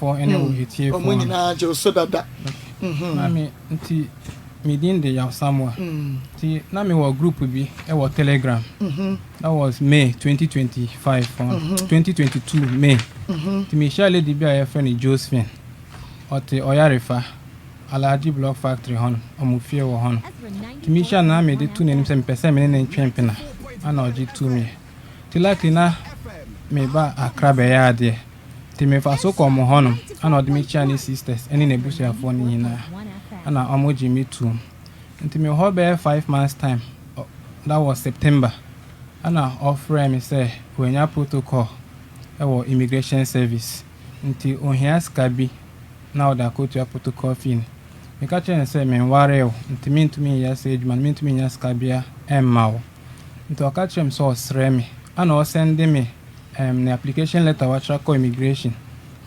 Ɛne wo etiefoɔ. Ɔmo nyinaa gye wo so dada. Maame, nti me din de Yaw Samuel. Nti na mewɔ group bi ɛwɔ Telegram. That was May 2025, 2022 May. Nti mehyia lady bi a yɛfrɛ no Josephine. Ɔte Ɔyarefa, Alhaji Block Factory hɔ no, ɔmo fie wɔ hɔ no. Nti mehyia no na mede tu n'anim sɛ mepɛ sɛ me ne ne ntwe mpena. Ana ɔgye tu me. Nti luckily na meba Accra bɛyɛ adeɛ. Nti mefa so kɔ ɔmo hɔnom, ana ɔde me kyia ne sisters ɛne n'abusuafoɔ no nyinaa. Ana ɔmo gye me tum. Nti mewɔ hɔ bɛyɛ 5 months time. That was September. Ana ɔfrɛ me sɛ wanya protocol ɛwɔ immigration service. Nti ohia sika bi na ɔde akɔtua protocol fee no. Meka kyerɛ no sɛ menware wo, nti mentumi nyɛ saa adwuma no, mentumi nya sika bia ɛmma wo. Nti ɔka kyerɛ me sɛ ɔsrɛ me. Ana ɔsend me ne application letter wakyerɛ kɔ immigration.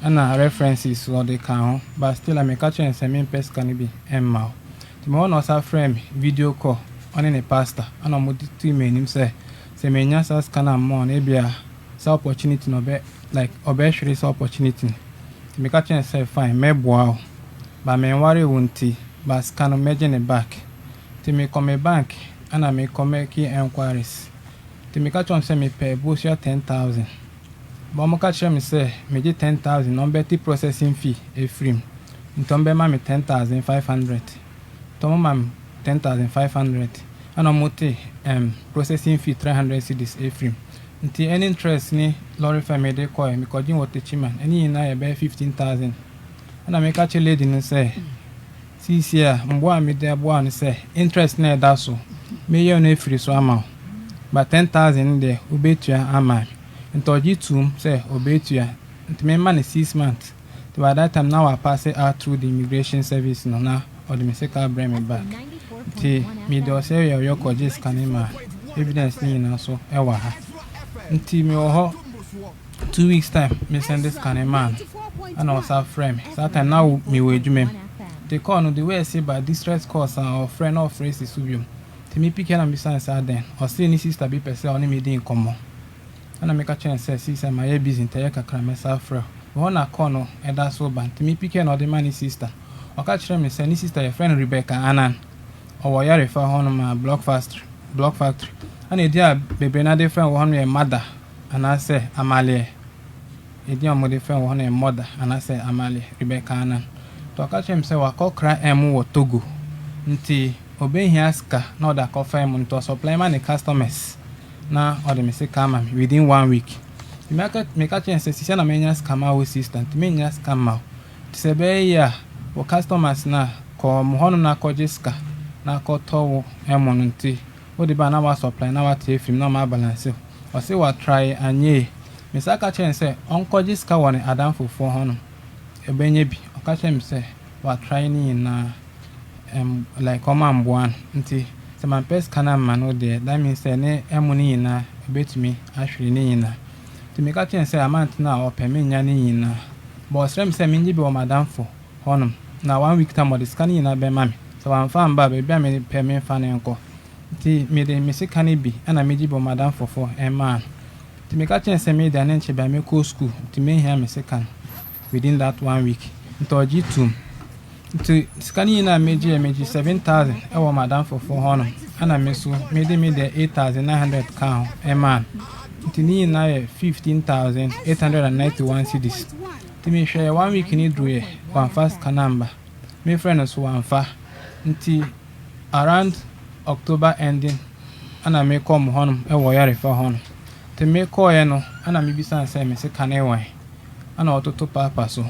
Ɛna references ɔde ka ho. But still a meka kyerɛ no sɛ mempɛ sika no bi ɛmma wo. Nti mewɔ na ɔsa frɛ me video call, ɔne ne pastor, ɛna ɔmo de tui m'anim sɛ sɛ menya saa sika no amma wo no, ebia saa opportunity no ɔbɛ like ɔbɛhwere saa opportunity no. Nti meka kyerɛ no sɛ fine, mɛboa wo. But menware wo nti, but sika no mɛgye ne back. Nti mekɔ me bank ɛna mekɔ make enquiries. Nti meka kyerɛ wɔn sɛ mepɛ bosua 10,000. But ɔmo ka kyerɛ me sɛ megye 10,000 na ɔmbɛte processing fee efiri mu. Nti ɔmbɛma me 10,500. Nti ɔmo ma me 10,500. Ɛna ɔmo te processing fee 300 cedis efiri mu. Nti ɛne interest ne lorry fare mede kɔɛ, mekɔgye wɔ Techiman, ɛne nyinaa yɛ bɛyɛ 15,000. Ɛna meka kyerɛ lady no sɛ seesei a mboa a mede aboa no sɛ interest na ɛda so meyɛ no efiri so ama wo. But 10,000 deɛ, wobɛtua ama me. Nti ɔgye tum sɛ ɔbɛtua. Nti mema no 6 months. Nti by that time na wapass out through the immigration service no na ɔde me sika abrɛ me back. Nti mede ɔsɛ yɛ ɔyɛ kɔgye sika no ma evidence ne nyinaa so ɛwɔ ha. Nti mewɔ hɔ 2 weeks time, me send sika no maa no, ɛna ɔsa frɛ me. Saa time na mewɔ adwuma mu. Nti call no, the way ɛsi ba, distress calls a ɔfrɛ na ɔfrɛ si so biom. Nti me pick na mebisa no sɛ adɛn. Ɔse ne sister bi pɛ sɛ ɔne me di nkɔmmɔ. Ɛna meka kyerɛ no sɛ seesei mayɛ busy, nti ɛyɛ kakra mɛsa frɛ wo. Hɔ na call no ɛda so ba. Nti me pick na ɔde ma ne sister. Ɔka kyerɛ me sɛ ne sister yɛfrɛ no Rebecca Anan. Ɔwɔ Yarefa hɔnom a Block Factory. Block Factory. Ɛna edi a bebree na de frɛ wɔ hɔ no yɛ Mada anaasɛ Amaleɛ. Edin a wɔde frɛ wɔ hɔ no yɛ Mother anaasɛ Amaleɛ, Rebecca Anan. Nti ɔka kyerɛ me sɛ wakɔkra ɛmo wɔ Togo. Nti obehia sika na ɔde akɔfa ɛmo, nti ɔsupply ma ne customers na ɔde me sika ama me within one week. Nti meka kyerɛ no sɛ sisia na menya sika ma wo sister, nti menya sika mma wo. Nti sɛ ɛbɛyɛ yie a, wo customers na kɔ ɔmo hɔnom na akɔgye sika na akɔtɔ wo ɛmo no, nti wode ba na wa supply na wate efiri mu na ɔmo abalance wo. Ɔse wa try anyɛ yie. Mesa ka kyerɛ no sɛ ɔnkɔgye sika wɔ ne adamfofoɔ hɔnom, ɛbɛnya bi. Ɔka kyerɛ me sɛ wa try ne nyinaa like ɔmo amboa no, nti sɛ mampɛ sika no amma no deɛ, that means sɛ ne ɛmo no nyinaa ɛbɛtumi ahwere ne nyinaa. Nti meka kyerɛ no sɛ amount no a ɔpɛ menya ne nyinaa. But ɔsrɛ me sɛ mengye bi wɔ m'adamfo hɔnom na one week time ɔde sika no nyinaa bɛma me. Sɛ wamfa amba a, baabi a mepɛ memfa no nkɔ. Nti mede me sika no bi ɛna megye bi wɔ m'adamfofoɔ ɛmaa no. Nti meka kyerɛ no sɛ me deɛ ne nkyɛ bia mekɔ school, nti mehia me sika no within that one week. Nti ɔgye tum. Nti sika no nyinaa megye, megye 7,000 ɛwɔ m'adamfofoɔ hɔnom, ɛna me so mede me deɛ 8,900 ka ho ɛmaa no. Nti ne nyinaa yɛ 15,891 cedis. Nti mehwɛ, one week ni duruiɛ, wamfa sika no amba. Mefrɛ no so wamfa. Nti around October ending ɛna mekɔ mo hɔnom ɛwɔ Yarefa hɔnom. Nti mekɔɔɛ no ɛna mebisa no sɛ me sika no wɔ he, ɛna ɔtoto paapa so.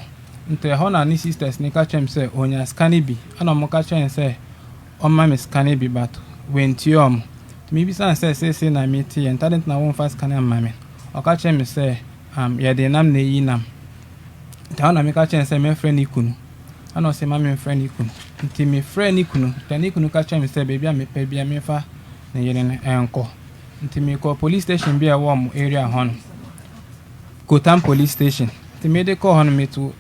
Nti ɛhɔ na ne sisters ne ka kyerɛ me sɛ onya sika no bi, ɛna ɔmo ka kyerɛ no sɛ ɔmma me sika no bi, but wentie ɔmo. Nti mebisa no sɛ seesei na mete yɛ, nti adɛn nti na womfa sika no amma me? Ɔka kyerɛ me sɛ yɛde nam na eyi nam. Nti ɛhɔ na meka kyerɛ no sɛ mɛfrɛ ne kunu. Ɛna ɔsɛ ma memfrɛ ne kunu. Nti mefrɛ ne kunu, nti ne kunu ka kyerɛ me sɛ baabi a mepɛ biara memfa ne yere no ɛnkɔ. Nti mekɔ police station bi a ɛwɔ ɔmo area hɔ no, Kotam Police Station. Nti mede kɔɔ hɔ no, meto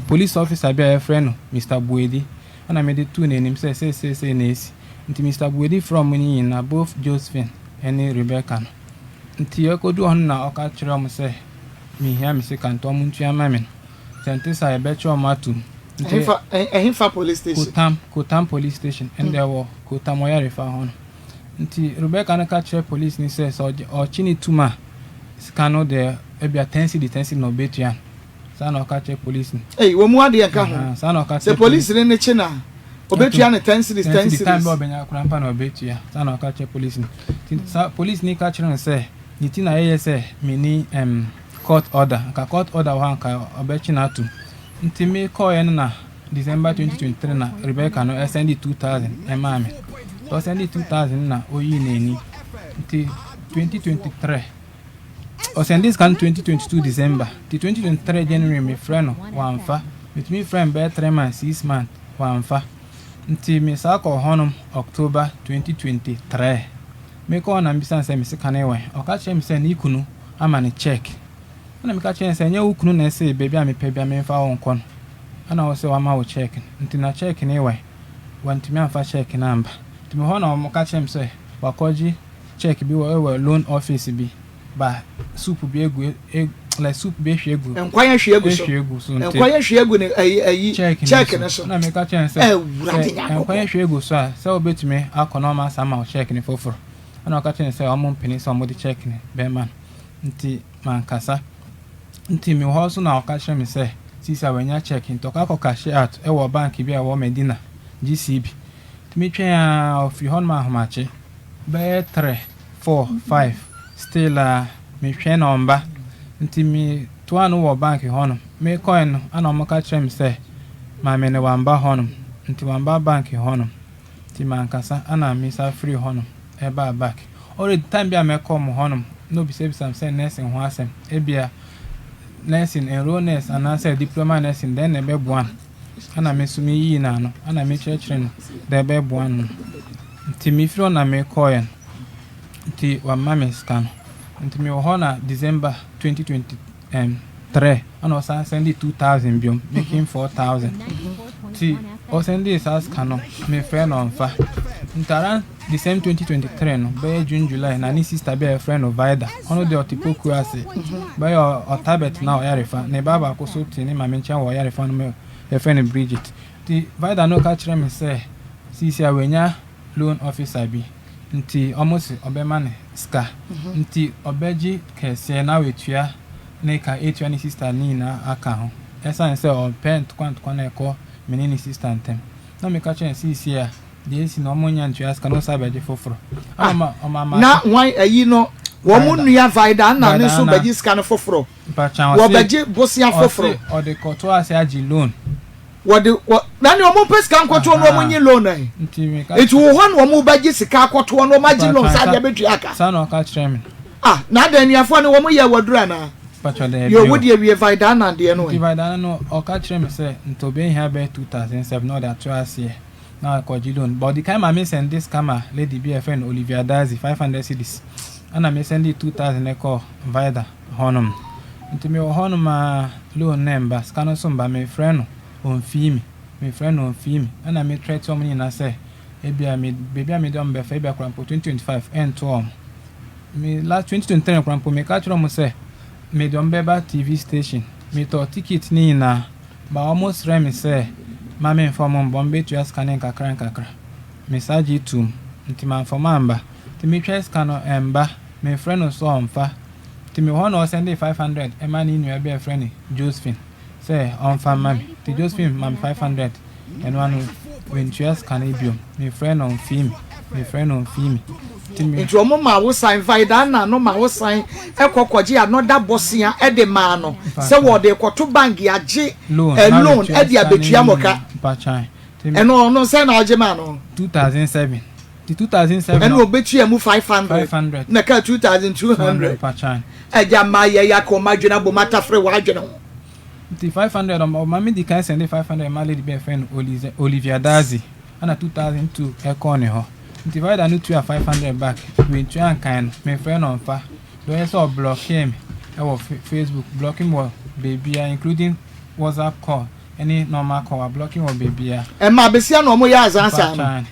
police officer bi a yɛfrɛ no Mr. Buedi, ɛna mede tuu n'anim sɛ seeseesei na esi. Nti Mr. Buedi frɛ ɔmo no nyinaa, both Josephine ɛne Rebecca no. Nti yɛkɔduu hɔ no na ɔka kyerɛ ɔmo sɛ mehia me sika, nti ɔmo ntua ma me no. Sɛ nte saa a yɛbɛkye wɔn atom. Nti Ɛhefa ɛhefa police station? Kotam, Kotam police station, ɛnde ɛwɔ Kotam Ɔyarefa hɔ no. Nti Rebecca no ka kyerɛ police no sɛ sɛ ɔgye ɔkye no tom a, sika no deɛ ebia ten cedi ten cedi na ɔbɛtua no. Saa na ɔka kyerɛ police no. Ei, wɔn mu adeɛ nka ho. Ahaa, saa na ɔka Sɛ kyerɛ police. polisini no kye no a, ɔbɛtua no ten cedis Ten ten cedi, time cedis. bɛ ɔbɛnya koraa mpa na ɔbɛtua. Saa na ɔka kyerɛ police no. Nti saa police no ka kyerɛ no sɛ ne ti na yɛyɛ sɛ menni ɛm court order. Nka court order wɔ hɔ a nka ɔbɛkye no atom. Nti me kɔɔeɛ no na December 2023 na Rebecca no ɛsɛnde 2000 ɛmaa me. Nti ɔsɛnde 2000 no na ɔyii n'ani. Nti 2023 ɔsɛnde sika no 2022 December. Nti 2023 January me frɛ no wamfa. Metumi frɛ no bɛyɛ 3 months, 6 months wamfa. Nti me saa kɔɔ hɔnom October 2023. Me kɔɔ hɔ na mebisa no sɛ me sika no wɛn. Ɔka kyerɛ me sɛ ne kunu ama no check. Ɛna meka kyerɛɛ no sɛ, Ɛnyɛ wo kunu na ɛse baabi a mepɛ biara memfa wo nkɔ no? Ɛna ɔse wama wo check no. Nti na check no wɛn? Wantumi amfa check no amba. Nti mehɔ na wɔka kyerɛɛ me sɛ wakɔgye check bi wɔ wɔ loan office bi ba soup bi egu like soup bi ehwie gu. Nkwan ahwie agu so. Ehwie gu so nti. Nkwan ahwie agu ne ayi ayi check check no so. Na meka kyerɛɛ no sɛ Awurade sɛ Nyankopɔn. nkwan ahwie gu so a sɛ wobɛtumi akɔ na wɔn asan ama wo check no foforo. Ɛna ɔka kyerɛɛ no sɛ wɔn mpene sɛ wɔde check no bɛma no. Nti mankasa. Nti mewɔ hɔ nso na ɔka kyerɛ me sɛ seesei a wanya check nti ɔkɔ akɔ cash out wɔ bank bi a ɛwɔ Medina, GCB. Nti metwɛn ara ɔfiri hɔnom ahomakye bɛyɛ three, four, five still a metwɛn na ɔmba. Nti metoaa no wɔ bank hɔnom. Mekɔe no ɛna wɔka kyerɛ me sɛ maame no wamba hɔnom. Nti wamba bank hɔnom. Nti mankasa ɛna mesan firii hɔnom ɛbaa back. Already time bi a mɛkɔ mo hɔnom na obisabisa me sɛ nursing ho asɛm, ebia nursing, enroll nurse anaasɛ diploma nursing dɛn na ɛbɛboa no. Ɛna me nso meyii no ano, ɛna mekyerɛkyerɛ no dɛ ɛbɛboa no. Nti mefiri hɔ na mekɔeɛ no, nti wamma me sika no. Nti mewɔ hɔ na December 2023 ɛna ɔsan sɛnde 2000 biom, making 4000. Nti ɔsɛndee saa sika no, mefrɛ no ɔmfa. Nti around the same 2023 no, bɛyɛ June July na ne sister bi a yɛfrɛ no Vida, ɔno deɛ ɔte Poku ase, bɛyɛ ɔtabɛt na ɔyarefa, ne ba baako so te ne maame nkyɛn wɔ ɔyarefa no mu, yɛfrɛ no Bridget. Nti Vida no ka kyerɛ me sɛ, seesei a wanya loan officer bi, nti ɔmo se ɔbɛma no sika, nti ɔbɛgye kɛseɛ na watua ne ka atua ne sister ne nyinaa aka ho, ɛsiane sɛ ɔmpɛ ntokwa ntokwa na ɛkɔ me ne ne sister ntam. Na meka kyerɛ no seesei a deɛ esi no ɔmo nya ntua sika na ɔsan bɛgye foforɔ. Ɛna ɔma ɔma ma Na hwan ayi no wɔn Vida. nua Vida na ne Vida nso na bɛgye sika no foforɔ. Mpakyɛw ɔse Wɔbɛgye bosea ɔse foforɔ. ɔde kɔto ase agye loan. Wɔde wɔ na nea wɔn mpɛ sika nkɔtoɔ no wɔn Ahaa nye loan ɛ. nti meka Nti wɔ hɔ na wɔn bɛgye sika akɔtoɔ no wɔn agye loan Mpakyɛw saa sa deɛ bɛtua aka. saa na ɔka kyerɛ me. Ah na adan anuafoɔ no wɔn yɛ waduru anaa? Mpakyɛw daabi Yoo wo o. deɛ wie Vida na deɛ no Nti ɛ. Vida no ɔka kyerɛ me sɛ nti ɔbɛhia bɛyɛ 2007 na ɔde ato aseɛ na wakɔgye loan. But ɔdi kan ma me sɛnde sika ma lady bi a yɛfrɛ no Olivia Dadzie 500 cedis ɛna me sɛnde 2000 no kɔɔ Vida hɔnom. Nti mewɔ hɔnom aa loan no ɛmba, sika no nso mba, mefrɛ no ɔmfii me, mefrɛ no ɔmfii me ɛna me threat wɔn nyinaa sɛ ebia me baabi a mede wɔn bɛfa ebia koraa mpo 2025 ɛnto wɔn. Me last 2023 koraa mpo meka kyerɛ wɔn sɛ mede wɔn bɛba TV station, metɔɔ ticket ne nyinaa but wɔn srɛ me sɛ ma memfa wɔn mba, wɔn bɛtua sika no nkakra nkakra. Me saa gye toom, nti mamfa wɔn amba. Nti metwɛn sika no ɛmba, mefrɛ no nso ɔmfa. Nti mewɔ hɔ na ɔsɛndee 500 ɛma ne nua bi a yɛfrɛ no Josephine sɛ ɔmfa mma me. Nti Josephine ma me 500, ɛno ano mentua sika no biom. Mefrɛ no ɔmfii me, mefrɛ no ɔmfii me. Nti me. Nti ɔmo maa wo san Vida na no ma wo san kɔ kɔgye another bosea de maa no sɛ Mpakyɛw. wɔde rekɔto bank agye Loan na loan metua de sika no abetua mo ka. nyinaa. Mpakyɛw. Nti me. Ɛno ɔno sɛn na ɔgye maa no? 2007. Nti 2007 Ɛna no. obetua mu 500 500. na ɛkaa 2200. 200 mpakyɛw. Agya mmaa yɛ yɛ aka wɔn adwene abom atafere wɔn adwene ho. Nti 500 ɔma ɔma me di kan sɛnde 500 ma lady bi a yɛfrɛ no Oliza Olivia Dadzie ɛna 2002 ɛkɔɔ ne hɔ. Nti Vida no tua 500 back mentua nkan no mefrɛ no ɔmfa deɛ ɔyɛ sɛ ɔblɔkee me ɛwɔ Facebook blɔke me wɔ baabiara including WhatsApp call ɛne normal call wablɔke me wɔ baabiara. Ɛma besia na wɔn yɛ azaa saa no. Mpakyɛw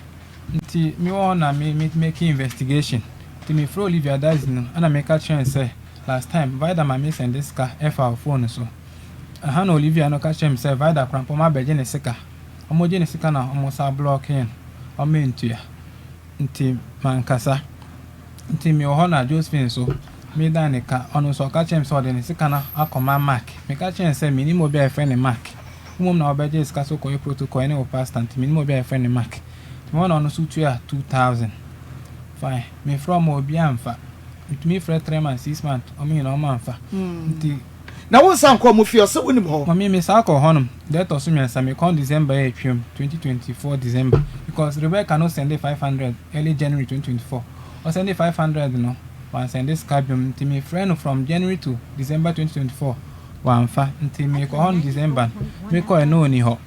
nti me wɔ hɔ na me me make investigation nti me frɛ Olivia Dadzie no ɛna meka kyerɛ no sɛ last time Vida ma me sɛnde sika ɛfa wo phone so. Ɛha na Olivia no ka kyerɛɛ me sɛ Vida koraa mpo wɔabɛgye ne sika. Wɔgye ne sika na wɔsan blɔɔkee no, wɔantua. Nti mankasa. Nti mewɔ hɔ na Josephine nso, medan ne ka. Ɔno nso ɔka kyerɛɛ me sɛ ɔde ne sika no akɔma Mark. Meka kyerɛɛ no sɛ mennim obi a yɛfrɛ no Mark. Wo mmom na wobɛgyee sika sɛ wokɔyɛ protocol ɛne wo pastor nti mennim obi a yɛfrɛ no Mark. Nti mewɔ hɔ na ɔno nso tuaa 2000. Fine. Mefrɛ wɔn a obiara amfa. Metumi frɛ 3 months, 6 months, wɔn nyinaa wɔn amfa. Nti. Na wo nsan kɔ ɔmo fie ɔsɛ wonim hɔ. Mami me saa kɔ hɔnom da ɛtɔ so mmiɛnsa me kɔn December yɛ atwam 2024 December because Rebecca no sɛnde 500 early January 2024 ɔsɛnde 500 no wansɛnde sika biom nti me frɛ no from January to December 2024 wamfa nti me kɔ hɔ no December no me kɔɛ na ɔni hɔ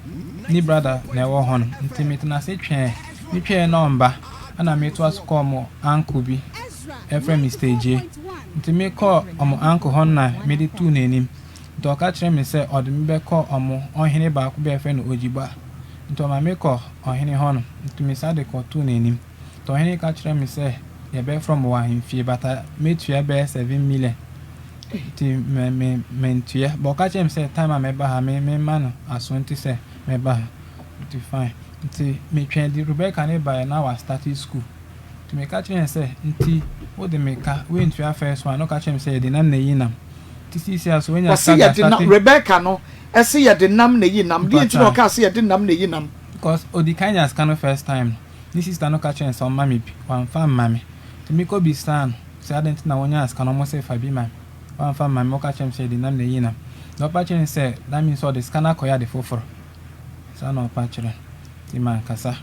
ne brother na ɛwɔ hɔ no nti me tena ase twɛn me twɛn na ɔmba ɛna me toa so kɔɔ mo uncle bi ɛfrɛ Mr. Ejie. Nti mekɔɔ ɔmo uncle hɔ no na mede too n'anim. Nti ɔka kyerɛɛ me sɛ ɔde me bɛkɔ ɔmo ɔhene baako bi a yɛfrɛ no Ogyigba. Nti ɔma me kɔ ɔhene hɔ no. Nti me san de kɔtoo n'anim. Nti ɔhene ka kyerɛɛ me sɛ yɛbɛfrɛ ɔmo wɔ ahemfie but mɛtua bɛyɛ 7 million. Nti me me mentua. But ɔka kyerɛɛ me sɛ time a mɛba ha me memma no aso nti sɛ mɛba ha. Nti fine. Nti metwɛn de Rebecca ne baeɛ na wa start school. Nti meka kyerɛɛ no sɛ, Nti wode me ka, woantua first one? Na ɔka kyerɛɛ me sɛ, Yɛde nam na eyi nam. Nti seesei a so woanya Ɔse sika de yɛde nam, astate? Rebecca no se yɛde nam na eyi nam. Deɛ nti na Mpakyɛw. ɔkaa se yɛde nam na eyi nam? Because odi kan nya sika no first time no, ne sister no ka kyerɛɛ no sɛ ɔmma me bi, wamfa amma me. Nti mekɔ bisaa no sɛ adɛn nti na wonyaa sika no, ɔmo se fa bi ma me. Wamfa amma me, ɔka kyerɛɛ me sɛ yɛde nam na eyi nam. Na ɔpa kyerɛɛ no sɛ that means sɛ ɔde sika no akɔyɛ ade foforo. Saa na ɔpa kyerɛ no. Nti mankasa.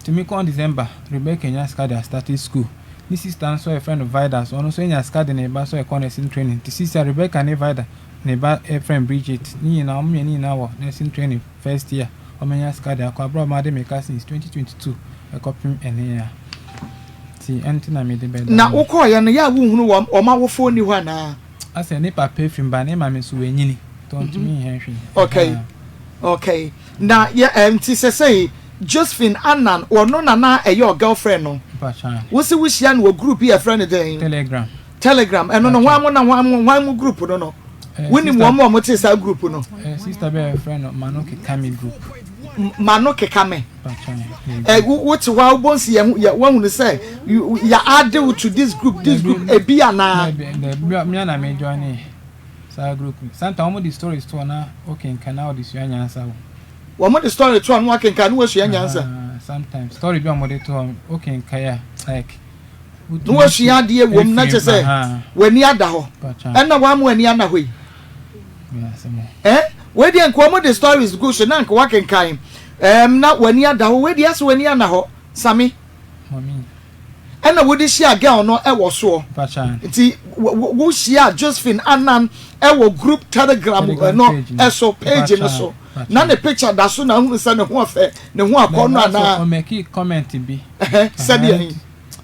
Nti mekɔɔ December, Rebecca nya sika de astarte school. Ne sister nso a yɛfrɛ no Vida nso, ɔno nso anya sika de ne ba nso ɛkɔ nursing training. Nti seesei a Rebecca ne Vida ne ba yɛfrɛ no Bridget, ne nyinaa, wɔn mmienu nyinaa wɔ nursing training first year. Wɔanya sika de akɔ aberɛ a wɔade me ka since 2022 ɛkɔpem ɛnnɛ yi a. Nti ɛno nti na mede bɛda Na mo. wokɔeɛ no, yɛ a wonhunu wɔn, wɔn awofoɔ nni hɔ anaa? Asɛ ne papa afiri mu ba ne maame nso wanyini nti ɔntumi nyɛ hwee. Okay, Ahaa. okay. Na yɛ ɛ nti sɛsɛi Josephine Annan ɔno na na ɛyɛ ɔ girlfriend no? Mpakyɛw. Wose wohyia no wɔ group bi a yɛfrɛ no dɛn? Telegram. Telegram, ɛno no Mpakyɛw. hwan mo na hwan mo hwan mo group no no? Eh, Wonim sister, wɔn a wɔte saa group no? eh, sister bi a yɛfrɛ no Mano Keka Me group. Mano Keka Me. Mpakyɛw, yɛ Ɛ group. wo wote hɔ a wobɔ nsi yɛ ho yɛ woahunu sɛ yɛ add wo to this group this Dabi, group ebi anaa? dabi, dabi, me na me join saa group no. Sometimes wɔn de stories to hɔ na wokenkan na wɔde sua nyansa wɔ. Wɔn de story to hɔ na woakenkan na woasua nyansa. Ahaa, sometimes story bi a wɔde to hɔ wokenkan a like Na wotumi woasua adeɛ wom na efiri kyerɛ sɛ ahaa. w'ani ada hɔ. Mpakyɛw. Ɛna woama w'ani ana hɔ yi. Me asɛm o. Eh, wei deɛ nka wɔn de stories gu so na nka woakenkan ɛɛm na w'ani ada hɔ. Wei deɛ asɛ w'ani ana hɔ. Sami. Mami. Ɛna wode hyia girl no ɛwɔ soɔ. Mpakyɛw. Nti wo hyia Josephine Annan ɛwɔ group Telegram Telegram no page no. ɛso page no so. Mpakyɛw. Na ne picture da so na ahunu sɛ ne ho ɔfɛ ne ho akɔ no anaa. Ɔmɛki comment bi. Ɛhɛ sɛdeɛ yi.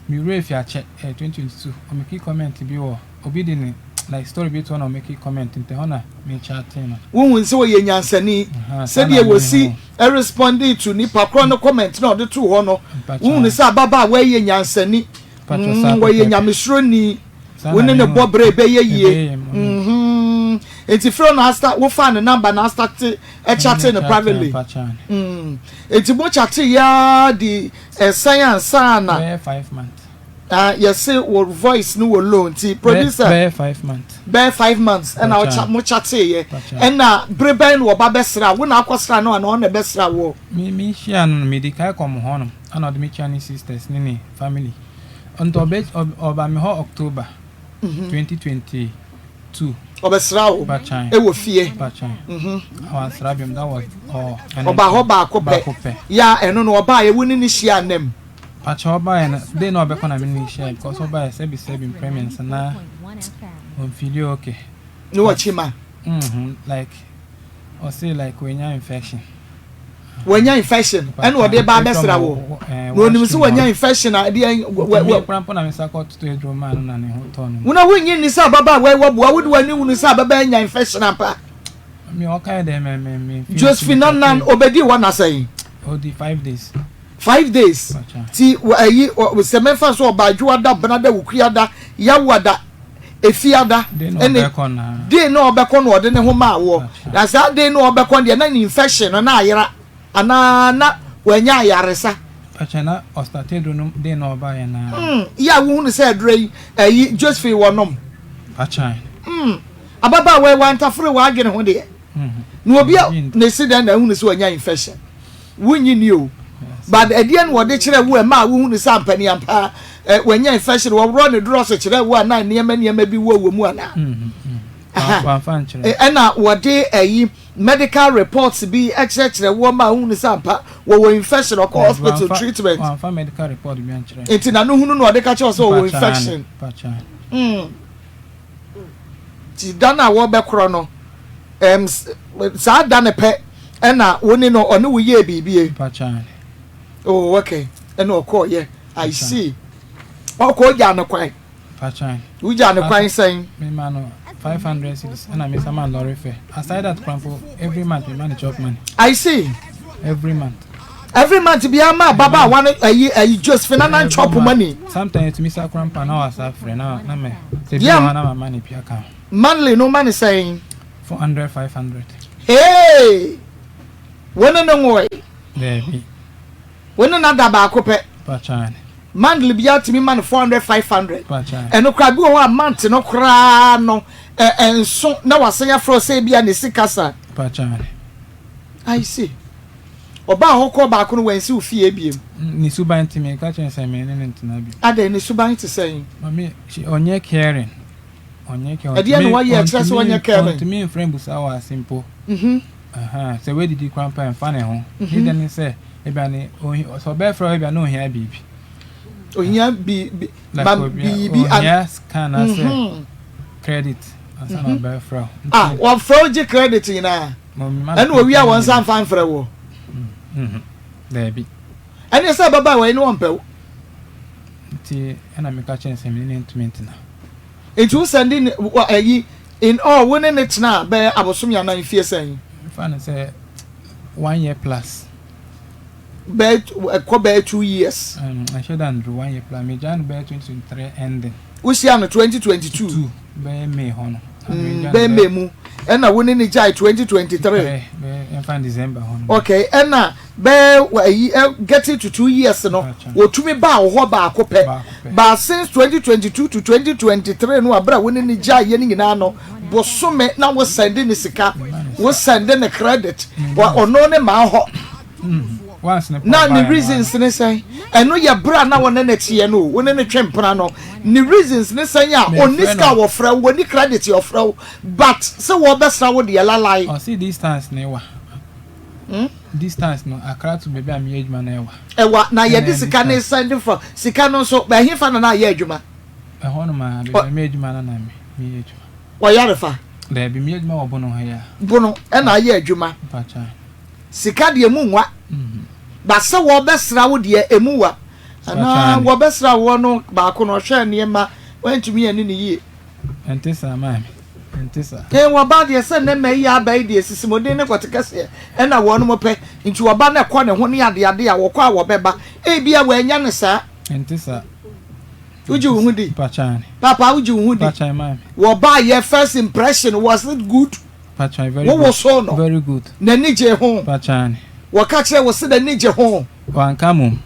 Mi wura efi akyɛ 2022 ɔmɛki comment bi wɔ obi de ne like story bi to hɔ na ɔmɛki comment nti hɔ na mi chat no. Wohu sɛ ɔyɛ nyansani sɛdeɛ wɔsi responding to nipa korɔ no comment na ɔde to hɔ no. Wohu sɛ ababaawa yɛ nyansani. Wɔyɛ nyamesuroni. Wo ne ne bɔ bere ɛbɛyɛ yie. Nti frɛ no asta wofa ne number na asta te ɛchate no privately. Nti mo chate ya di ɛsɛn ansa na. Bɛyɛ 5 months. Ah, yɛse wɔ voice no wɔ low nti producer. Bɛyɛ 5 months. Bɛyɛ 5 months ɛna ɔcha mo chate yɛ. Ɛna bere bɛn na ɔba bɛsra wo na akɔsra no ana ɔna bɛsra wo. Mi hyia no mi di kae kɔ mo hɔ no ɛna ɔde mi kyia ne sisters ne ne family. Nti ɔbɛ ɔba mi hɔ October 2022. Ɔbɛsra wo ɛwɔ fie. Mpakyɛw. Wansra biom, that was all. Ɔba hɔ baako pɛ. Ya ɛno no ɔbaa yɛ wo ne ne hyia anam. Mpakyɛw, ɔbaa yɛ no day na ɔbɛkɔ na mi ne ne hyia because ɔbaa yɛ sɛbi sɛbi mpɛ mmiɛnsa na ɔnfeel okay. Ne wɔkyi ma. Like ɔse like wanya infection. Wanya infection ɛna ɔde ba abɛsra wo na onim sɛ wanya infection a ɛdeɛ. Wɔ kura mpo na mi sa kɔ toto eduro maa no na ne ho tɔ no. Wona wonyi ni sɛ ababaawa yi wɔboa wode w'ani wunu sɛ ababaa anya infection ampa? Mi ɔka yɛ dɛ mɛ mɛ mɛ. Josephine Annan obedi hɔ na sɛn? Odi 5 days. 5 days ti ayi sɛ mɛfa so ɔba adwoada, benada, wukuada, yawoada. Efiada ɛne day na ɔbɛkɔ na ɔde ne ho maa woɔ. Na saa day na ɔbɛkɔ deɛ na ne infection no na ayera anaa na wanya ayaresa. Pakyɛ na ɔstate aduro no day na ɔbaeɛ naa. Mm, yɛ a wohunu sɛ aduro yi ɛyi Josephine wɔ nom. Pakyɛ. Mm, ababaawa yi wantafere w'adwene ho deɛ. Na obi a na esi dɛn na ahunu sɛ wanya infection? Wonnye nni o. But ɛdeɛn na wɔde kyerɛ wo ɛma a wohunu sɛ ampaniampa wanya infection? Wɔworɔ ne drɔs kyerɛ wo anaa nneɛma nneɛma bi wɔ wɔ mu anaa? Ɛna wɔde ɛyi medical reports bi kyerɛkyerɛ wo ma wohunu sɛ ampa wɔwɔ infection, ɔkɔ hospital treatment. Nti na no hunu na ɔde ka kyerɛ wo sɛ wɔwɔ infection. Mm. Nti da no a wɔbɛkorɔ no, ɛm, saa da no pɛ ɛna wo ne no ɔne wo yɛɛ biribi. Oh, okay. Ɛna ɔkɔɔyɛ. I see. Ɔkɔ ogya no kwan. Wogya no kwan sɛn? Mema no 500 cedis ɛna mesa ma lɔre fɛ. Aside that kwan po every month mema no chop money. I see. Every month. Every month biara ma ababaawa no ayi ayi Josephine anan chop money. Sometimes etumi sa kora mpa na wasa frɛ na na mɛ sɛ bi wɔ hɔ na ma ma ne pia ka ho. Monthly no ma ne sɛn? 400 500. Hey! Wo ne no nwoe? Daabi. Wo ne no ada baako pɛ? Pakyane. Monthly biara tumi ma no 400 500. Pakyane. Ɛno koraa bi wɔ hɔ a month no koraa no ɛnso na wasan afrɛ sɛ ebi a ne sika sa. Pakyane. I see. Ɔbaa hɔ kɔɔ baako no wansi wo fie biom. Ne suban nti meka kyerɛ no sɛ me ne no ntena bio. Adɛn ne suban te sɛn? Mame she ɔnyɛ caring ɔnyɛ caring. Ɛdeɛn na wayɛ ɛkyerɛ sɛ ɔnyɛ caring? Ɔntumi mfrɛ mbusa wɔ ase mpo. Ahaa sɛ wadidi koraa mpo a ɛmfa ne ho. Ne dɛ ne sɛ ebia ne ohi sɛ ɔbɛfrɛ wo ebia na ohia biribi. Ohia bi bi ma biribi. Ohia sika anaasɛ credit ansa na ɔbɛfrɛ wo. Ah wɔfrɛ wo gye credit nyinaa? Ɛna owie a wɔn nsa nfa mfrɛ woɔ. Daabi. Ɛne sɛ ɛbɛba wɔ ne wɔmpɛ wo. Nti ɛna meka kyerɛ sɛ me ne ntumi ntena. Nti wo sɛnde ne ayi in all wo ne ne tena bɛyɛ abosomi anaa mfie sɛn? Fa no sɛ one year plus. Bɛyɛ ɛkɔ bɛyɛ 2 years. Ɛhyɛ da nduru one year plus. Megyaa no bɛyɛ 2023 ending. Wohyia no 2022? Two bɛyɛ May hɔ no. Bɛyɛ May mu ɛna wo ne ne gyae 2023. Ɛnfa December hɔ no. Okay, ɛna bɛyɛ ayi getting to 2 years no wɔtumi baa wɔ hɔ baako pɛ. But since 2022 to 2023 no abere a wo ne ne gyae yɛ no nyinaa no bosome na wo send ne sika, wo send ne credit, ɔno ne maa hɔ. Na ne reasons ne sɛn? Ɛno yɛ bere a na wɔne ne teɛ no, wo ne ne twe mpena no. Ne reasons ne sɛn a ɔnni sika a wɔfrɛ wo, wɔnni credit a ɔfrɛ wo, but sɛ wɔbɛsra wo deɛ lalai. Ɔsi distance ne wa. Distance no Accra to baabi a meyɛ adwuma no ɛwa. Ɛwa na yɛde sika ne send from sika no nso ɛhefa na na ayɛ adwuma? Ɛhɔ nom a baabi a meyɛ adwuma no na meyɛ adwuma. Ɔyarefa? Daabi, meyɛ adwuma wɔ Bono ha yi a. Bono ɛna ayɛ adwuma. Mpakyɛ. Sika deɛ emu nwa. Ba sɛ wɔbɛsra wo deɛ emu wa. Anaa wɔbɛsra woɔ no baako no ɔhwɛɛ nneɛma wantumi anni no yie. Ɛnte saa maame, ɛnte saa. Ee wɔba deɛ sɛ nnɛ mma yi aba yi deɛ sisimoden ne kɔte kɛseɛ ɛna wɔnom pɛ nti wɔba na ɛkɔ ne ho ne adeade a wɔkɔ a wɔbɛba ebia wɔanya no saa. Ɛnte saa. Wogye wo ho di? Mpakyɛw. Papa wogye wo ho di? Mpakyɛw maame. Wɔba yɛ first impression was it good? Mpakyɛw very good. Wowosow no. Very good. N'ani gye ho. Mpakyɛw. Wɔka kyerɛ wo sɛ n'ani gye ho. Wanka mom.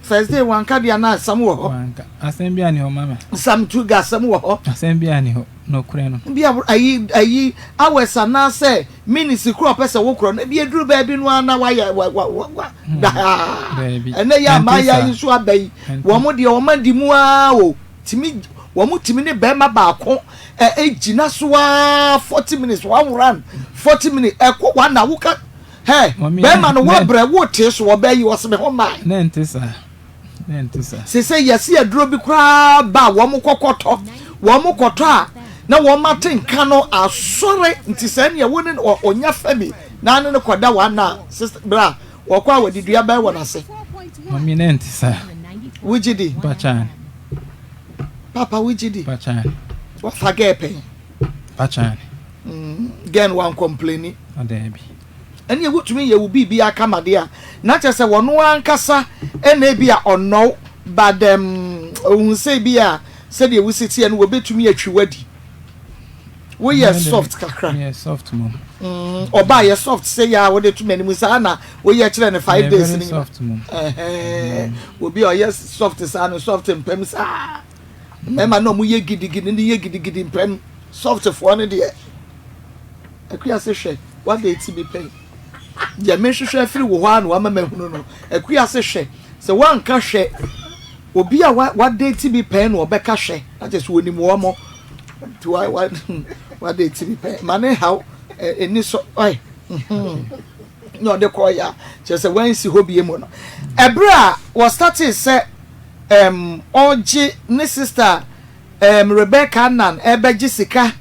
First day wanka deɛ na asɛm wɔ hɔ. Wanka. Asɛm bi ani hɔ mama. Sam Tuga asɛm wɔ hɔ. Asɛm bi ani hɔ. Nokorɛ no. Bi a ayi ayi hours anaasɛ minutes koro ɔpɛ sɛ wokorɔ no ebi eduru baabi no ara na wayɛ wa wa wa wa daa. Daabi. Ɛnɛ yɛ amaaya yi nso aba yi. Wɔn deɛ wɔn adi mu ara o. Tumi wɔn tumi ne bɛrima baako ɛ egyina so ara 40 minutes, one run 40 minutes ɛkɔ one na woka hɛ bɛrima no wabrɛ wote so ɔbɛ yi ɔsɛ me ho maa. Ne nte saa. Ne nte saa. Sese yɛsi aduro bi koraa ba a wɔn kɔkɔtɔ wɔn kɔtɔ a na wɔn ate nka no asɔre nti sɛ ɛnea wo ne ɔnya fɛmi na ne no kɔda wɔn ana sista bra wɔkɔ a wɔde dua bɛyɛ wɔn ase. Mami ne nte saa. Wogye di. Mpakyɛw. Papa wogye di. Mpakyɛw. Wafa gɛɛ pɛn. Mpakyɛw. Gɛɛ no wan complaini. Ɔdaabi. Ɛne wotumi yɛ wo biribi aka ma deɛ a na kyerɛ sɛ wɔn ankasa ɛna ebi a ɔnɔw but ohun sɛ ebi a. sɛdeɛ wosi teɛ no wɔbɛtumi atwi wadi? Woyɛ soft kakra. Meyɛ soft mom. Mm, ɔbaa yɛ soft sɛ yɛ a wode to m'anim saa na woyɛ kyerɛ no 5 days no. Soft mom. Ɛhɛn. Obi a ɔyɛ soft saa no soft mpɛm saa. Mmarima na wɔyɛ gidigidi no yɛ gidigidi mpɛm. Soft foɔ no deɛ. Akua se hwɛ, wada eti bi pɛn. Deɛ mehwehwɛ afiri wo hɔ ara na wama mahunu no. Akua se hwɛ, sɛ woanka hwɛ, obi a wada eti bi pɛn na ɔbɛka hwɛ, na kyerɛ sɛ onim wɔn mo. Nti wa wa wada eti bi pɛn. Ma ne haw ɛni so, ɔe. Na ɔde kɔɔ ya, kyerɛ sɛ wansi hɔ bie mu no. Ɛberɛ a wɔstartee sɛ ɛm ɔgye ne sister Erm Rebecca Annan ɛrebɛgye sika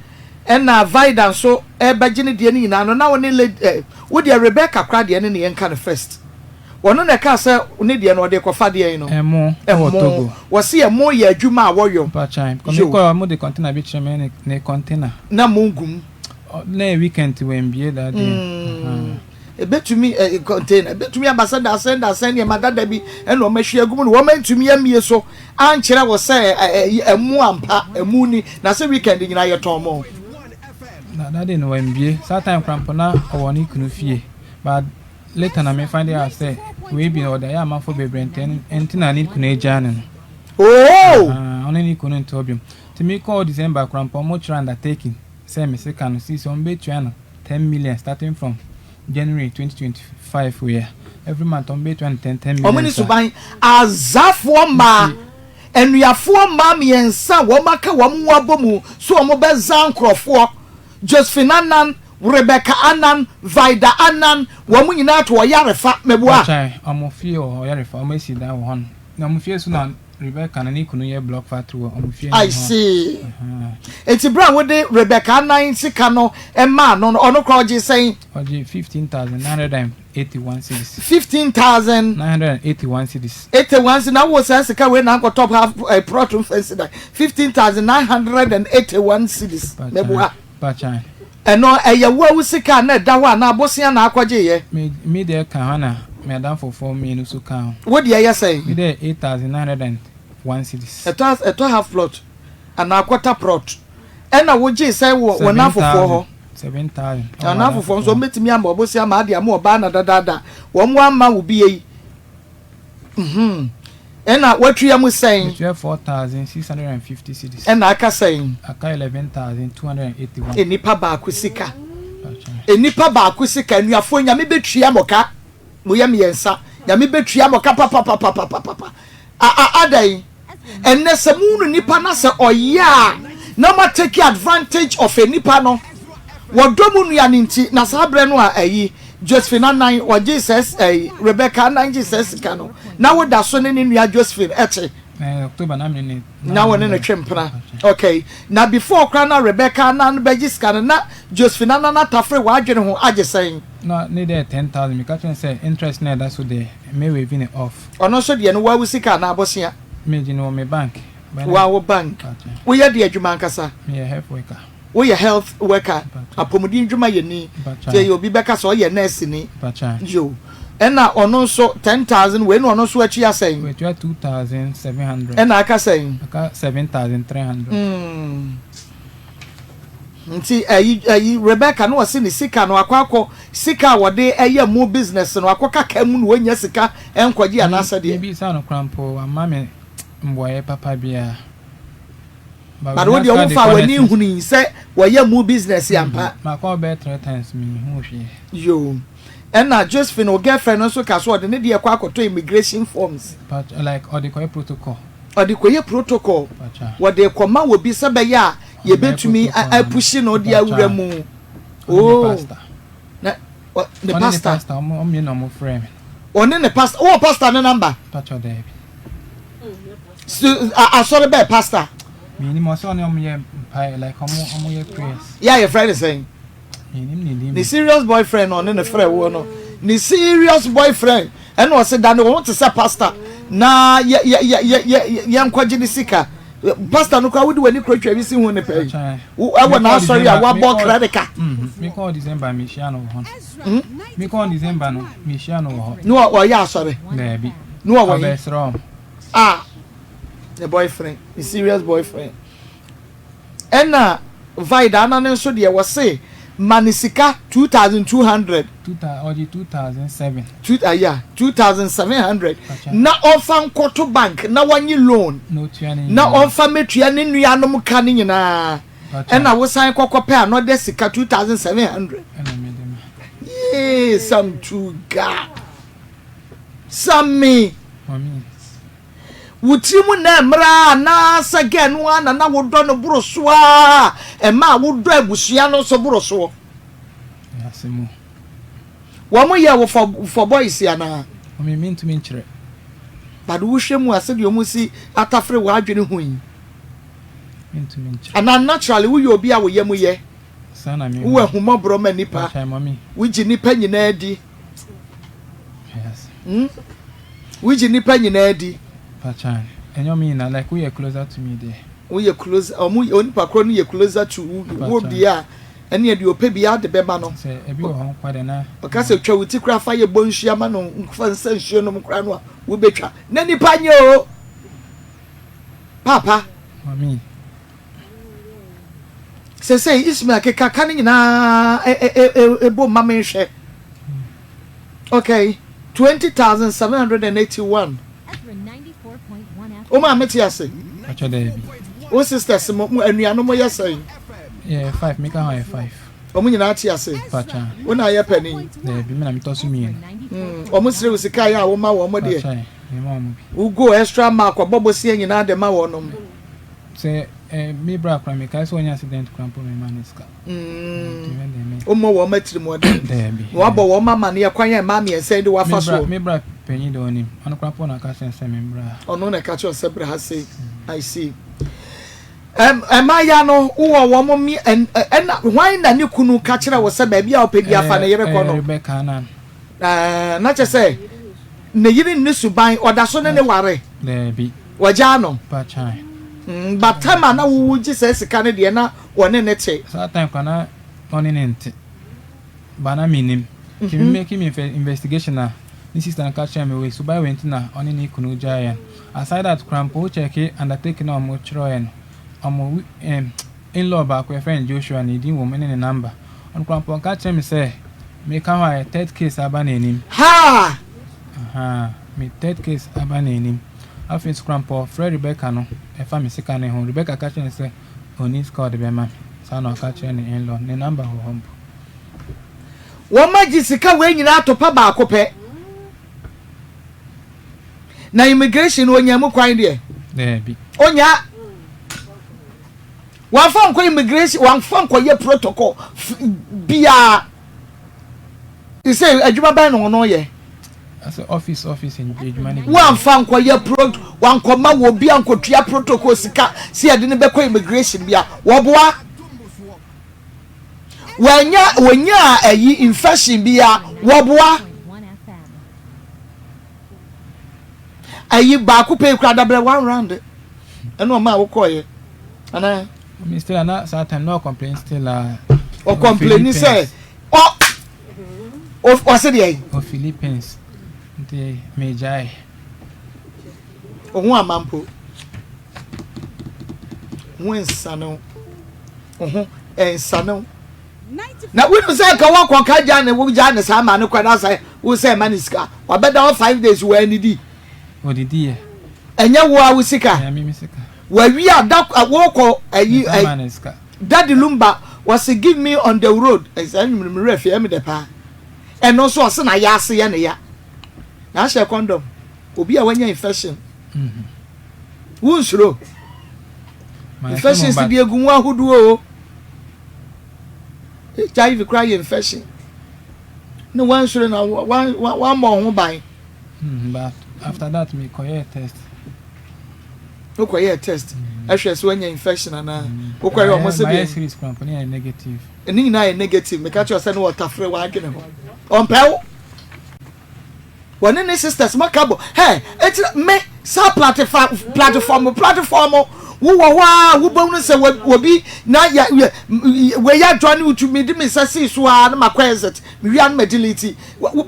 ɛna Vida nso ɛrebɛgye ne deɛ no nyinaa no na wo ne lady eh, wo deɛ Rebecca koraa deɛ ne ne yɛnka no first. Ɔno na ɛkaa sɛ ne deɛ no ɔde rekɔfa deɛn no? Ɛmo ɛwɔ Ɛmo. Togo. Wɔse ɛmo yɛ adwuma a wɔyɔ. Mpakyɛw, because Yo. mekɔɛ ɔmo de container bi kyerɛ me ne ne container. Na mo ngu mu. Ɔ na ɛyɛ weekend nti wambie that day. Ahaa. Ebetumi ɛ container ebetumi aba sɛ dasɛn dasɛn nneɛma dada bi ɛna wɔn ahwie agu mu na wɔn antumi amie so ankyerɛ wɔ sɛ ɛ ɛ ɛmu ampa ɛmu ni na sɛ weekend nyinaa yɛtɔn mo. Na that day no wambie saa time koraa mpo na ɔwɔ ne kunu fie but later na me find out sɛ wei bi ɔde ayɛ amanfoɔ bebree nti ɛnti na ne kunu agyaa no no. Oh! Ɔne ne kunu nte hɔ biom nti me kɔɔ December koraa mpo wɔn kyerɛ undertaking sɛ me sika no sisi wɔn bɛtua no. 10 million starting from January 2025 wei a every month wɔn bɛtua no 10 10 million. Wɔn ne suban azafoɔ mmaa anuafoɔ mmaa mmiɛnsa a wɔn aka wɔn ho abɔ mu so wɔn bɛza nkorɔfoɔ Josephine Annan, Rebecca Annan, Vida Annan wɔn nyinaa to ɔyarefa mɛboa. Ɔkyɛn wɔn fie wɔ ɔyarefa wɔn asi dan wɔ hɔ no na wɔn fie so na Rebecca na ne kunu yɛ block factory wɔ wɔn fie no I ho. see. Eti bere a wode Rebecca anan sika no maa no no, ɔno koraa ɔgye sɛn? Ɔgye 15,981 cedis. 15,000. 981 cedis. 81 cedis. Na wo saa sika wei na ankɔtɔ half eh, plot mfa nsi dan. 15,981 cedis. Meboa. Pakyan. Ɛno ɛyɛ wo a wo sika a na ɛda hɔ anaa bosea na akɔgyeeɛ? Me me deɛ ka ho na me adamfofoɔ mmienu nso ka ho. Wo deɛ yɛ sɛn? Me deɛ 8,901 cedis. Ɛtɔ ɛtɔ half plot anaa quarter plot ɛna wogyee sɛn wɔ wɔn afofoɔ hɔ? 7,000. Wɔn afofoɔ nso wɔbɛtumi ama ɔbosea ma ade ama ɔbaa na dadaada wɔn amma wo bie yi. Mhm. Ɛna watua mu sɛn? Metua 4,650 cedis. Ɛna aka sɛn? Aka 11,281. Nnipa baako sika. Nnipa baako sika. Anuafoɔ Nyame bɛtua mo ka. Moyɛ mmiɛnsa. Nyame bɛtua mo ka papapapapapapa. A a adɛn? Ɛnnɛ sɛ mohunu nipa na sɛ ɔyɛ a na mo take advantage of nipa no. Wɔdɔ mo nua no nti na saa berɛ no a ayi Josephine anan ɔgye sɛ ɛyi Rebecca anan gye sɛ sika no na woda so ne ne nua Josephine ɛte. Eh, October na me ne na wɔne no twe mpena. Okay. Na before koraa na Rebecca anan bɛgye sika no na Josephine anan atafere w'adwene ho agye sɛn? Na ne deɛ 10,000 meka kyerɛ no sɛ interest na ɛda so deɛ me waive ne off. Ɔno nso deɛ no woa wo sika anaa bosea? Me gye no wɔ me bank. Woa wo bank. Woyɛ deɛ adwuma ankasa? Meyɛ health worker. Woyɛ health worker, apɔmuden dwumayɛni. Nti obi bɛka sɛ ɔyɛ nurse ni. Yo. Ɛna ɔno nso 10,000 wei na ɔno nso atua sɛn? Watua 2,700. Ɛna aka sɛn? Aka 7,300. Mm. Nti ɛyi ɛyi Rebecca no ɔsi ne sika no akɔ akɔ sika a wɔde ɛyɛ mo business no akɔ kaka mu na wɔnya sika ɛnkɔgye anaasɛ deɛ. Mebi sa no koraa mpo wamma me mbuaeɛ papa biara. But wo deɛ wo nfaa w'ani nhunui sɛ wɔyɛ mu business ampa. Makɔ bɛyɛ 3 times menhuu hwee. Yoo. Ɛna Josephine wo girlfriend no nso ka sɛ ɔde ne deɛ kɔ akɔtɔ immigration forms. But like ɔde kɔyɛ protocol. Ɔde kɔyɛ protocol. Wɔde kɔma wɔ bi sɛ bɛyɛ a yɛbɛtumi apushi no de awura mu. Oh. Na ne pastor. Ɔne ne pastor ɔmo mmienu na ɔmo frɛ me. Ɔne ne pastor wowɔ pastor ne number. Pacho daabi. Asɔre bɛɛ pastor. Menim ɔsɛ ɔne ɔmo yɛ mpae like ɔmo ɔmo yɛ prayers. Yɛ a yɛfrɛ ne sɛn? Menim ne din. Ne serious boyfriend na ɔne ne frɛ woɔ no. Ne serious boyfriend ɛna ɔse da ne ho te sɛ pastor na yɛ yɛ yɛ yɛ yɛ yɛnkɔgye ne sika. Pastor no koraa wode w'ani kura twa bi si ho ne pɛ yi. Ɛwɔ n'asɔre a wabɔ credit card. Mekɔɔ December mehyia no wɔ hɔ. Mekɔɔ December no mehyia no wɔ hɔ. Ne ɔyɛ asɔre. Daabi. Ne ɔwɔ yi. Ɔbɛsrɛ wɔn. Ah. Ne boyfriend, ne serious boyfriend. Ɛna Vida ana no nso deɛ wɔse ma no sika 2200. Ɔgye 2007. Two, uh, yeah, 2700 na ɔmfa nkɔto bank na wɔnye loan na ɔmfa mɛtua ne nuanom ka ne nyinaa. Ɛna wosan kɔkɔ pɛ another sika 2700. Yee, Sam Tuga. Sammy. Wo tiri mu na ɛmmra anaasɛ gɛɛ no ara na na wodɔ no boro so ara a ɛmaa wodɔ abusua no nso boro soɔ? Wɔn yɛ wo for boys anaa? Mami, mentumi nkyerɛ. But wohwɛ mu a sɛdeɛ wɔn si atafere w'adwene ho yi. Mentumi nkyerɛ. Anaa naturally woyɛ obi a wo yam yɛ. Saa na mehu. Wowɔ ahummɔborɔ ma nnipa. Wogye nnipa nyinaa di. Hmm? Wogye nnipa nyinaa di. Pachan, ɛnyɛ ɔmo nyinaa, like woyɛ closer to me deɛ. Woyɛ closer, ɔmo onipa korɔ no yɛ closer to wo deɛ a, ɛneɛ deɛ ɔpɛ biara de bɛma no. Sɛ ebi wɔ hɔ nkwa deɛ na. Ɔka sɛ twa wo ti koraa fa yɛ bɔ nsuo ama no fa nsa nsuo nom koraa no a, wobɛtwa. Na nipa nyɛ o. Papa. Mami. Sɛsɛi Ismael keka ka no nyinaa ɛbom ma menhwɛ. Okay, 20,781. Wo maame te ase? Ɔkyɛ daabi. Wo sisters mo, mo anuanom mo yɛ sɛn? Yɛ five, meka ho yɛ five. Wɔn nyinaa te ase? Pacha. Wo na ayɛ panin? Daabi, me na metɔ so mmienu. Wɔn srɛ wo sika yɛ a woma wɔn deɛ? Pacha, mema wɔn bi. Wo go extra mile kɔbɔ bosea nyinaa de ma wɔnom? Sɛ eh, me bra kora mekae sɛ ɔnya accident kora mpo mema ne sika. Wommɔ wɔn atirimuɔden. Daabi. Na wabɔ wɔn amaneɛ kwan a mmaa mmiɛnsa yi de wo afa soɔ. Me bra panyin de ɔnim. Ɔno koraa mpo na ɔka kyerɛ sɛ memmra ha. Ɔno na ɛka kyerɛ sɛ bra ha sei. I see. Mmaayewa no wowɔ wɔn mme ɛna hwan na ne kunu ka kyerɛ wo sɛ baabi a ɔpɛ bi afa ne yere kɔ no? Rebecca Annan. Na kyerɛ sɛ ne yere nni suban, ɔda so ne ne ware? Daabi. Wagyaa no? Pakyan. But time a na wogye saa sika no deɛ na wɔne ne te? Saa time koraa na ɔne ne nte. But na mennim. Nti me make me investigation a, ne sister no ka kyerɛɛ me wei suban wei nti na ɔne ne kunu gyaeɛ no. Aside that koraa mpo wo check undertaking a wɔn kyerɛɛ no, wɔn in-law baako yɛfrɛ no Joshua ne din wɔ mu ne ne number. Ɔno koraa mpo ɔka kyerɛɛ me sɛ meka ho a third case aba n'anim. Haa! Ahaa, me third case aba n'anim. Afei nso koraa mpo ɔfrɛ Rebecca no ɛfa me sika no ho. Rebecca ka kyerɛɛ no sɛ ɔnni sika a ɔde bɛma me. Saa na ɔka kyerɛɛ ne in-law. Ne number wɔ hɔ mpo. Wɔagye sika wei nyinaa ato pa baako pɛ. Na immigration no onya mu kwan deɛ? Daabi. Onya. Wɔamfa nkɔ immigration, wɔamfa nkɔyɛ protocol biara. Sɛ adwuma bɛn na ɔno yɛ? Sɛ office office adwuma no bi. Wɔamfa nkɔyɛ pro, wɔankɔma wɔ bi ankɔtua protocol sika sɛ yɛde no bɛkɔ immigration bi a, wɔboa. Wɔanya wɔnyaa ayi infection bi a, wɔboa. Ayi baako pɛ kura dabrɛ one round ɛna ɔma a wokɔɔyɛ anaa. Mi still ana saa time na ɔcomplain still a. Ɔcomplain sɛ ɔ ɔse deɛ yi. Ɔ Philippines nti megyae. Ohun ama mpo. Ho nsane wo ho nsane wo. Na wonim sɛ nka wɔkɔ ka gya ne wo gya ne saa ma ne kɔ na sɛ wo sɛ ma ne sika wabɛda hɔ 5 days wɔ anidi. Odidi yɛ. Ɛnyɛ wo a wo sika. Ɛnyɛ me sika. Wawi a da wɔkɔ ayi Daddy Lumba wɔsi give me on the road ɛsɛ ɛnwom mi werɛ fi ɛmi dɛ paa ɛno nso ɔsi na yɛ ase yɛ ne ya na ahyɛ condom obi a wanya infection wunsuro infections bi egu mu ahodoɔ o HIV kora yɛ infection ne wansuro na wammɔ ho ban. But after that me kɔyɛɛ test. Wokɔyɛɛ test ɛhwɛ sɛ wanya infection anaa? Wokɔyɛ ɔmo sɛ deɛ. Series kora mpo ne yɛ negative. Ne nyinaa yɛ negative. Meka kyerɛ sɛ ne wɔtafere w'adwene ho. Ɔmpɛ wo. Wɔne ne sisters maka bɔ. Hɛ, eti me saa platform platform platform wowɔ hɔ a wobɛhunu sɛ wɔbi na yɛ wei adwa ne wotu mede me nsa sii so a na makɔ exit mewia no ma delete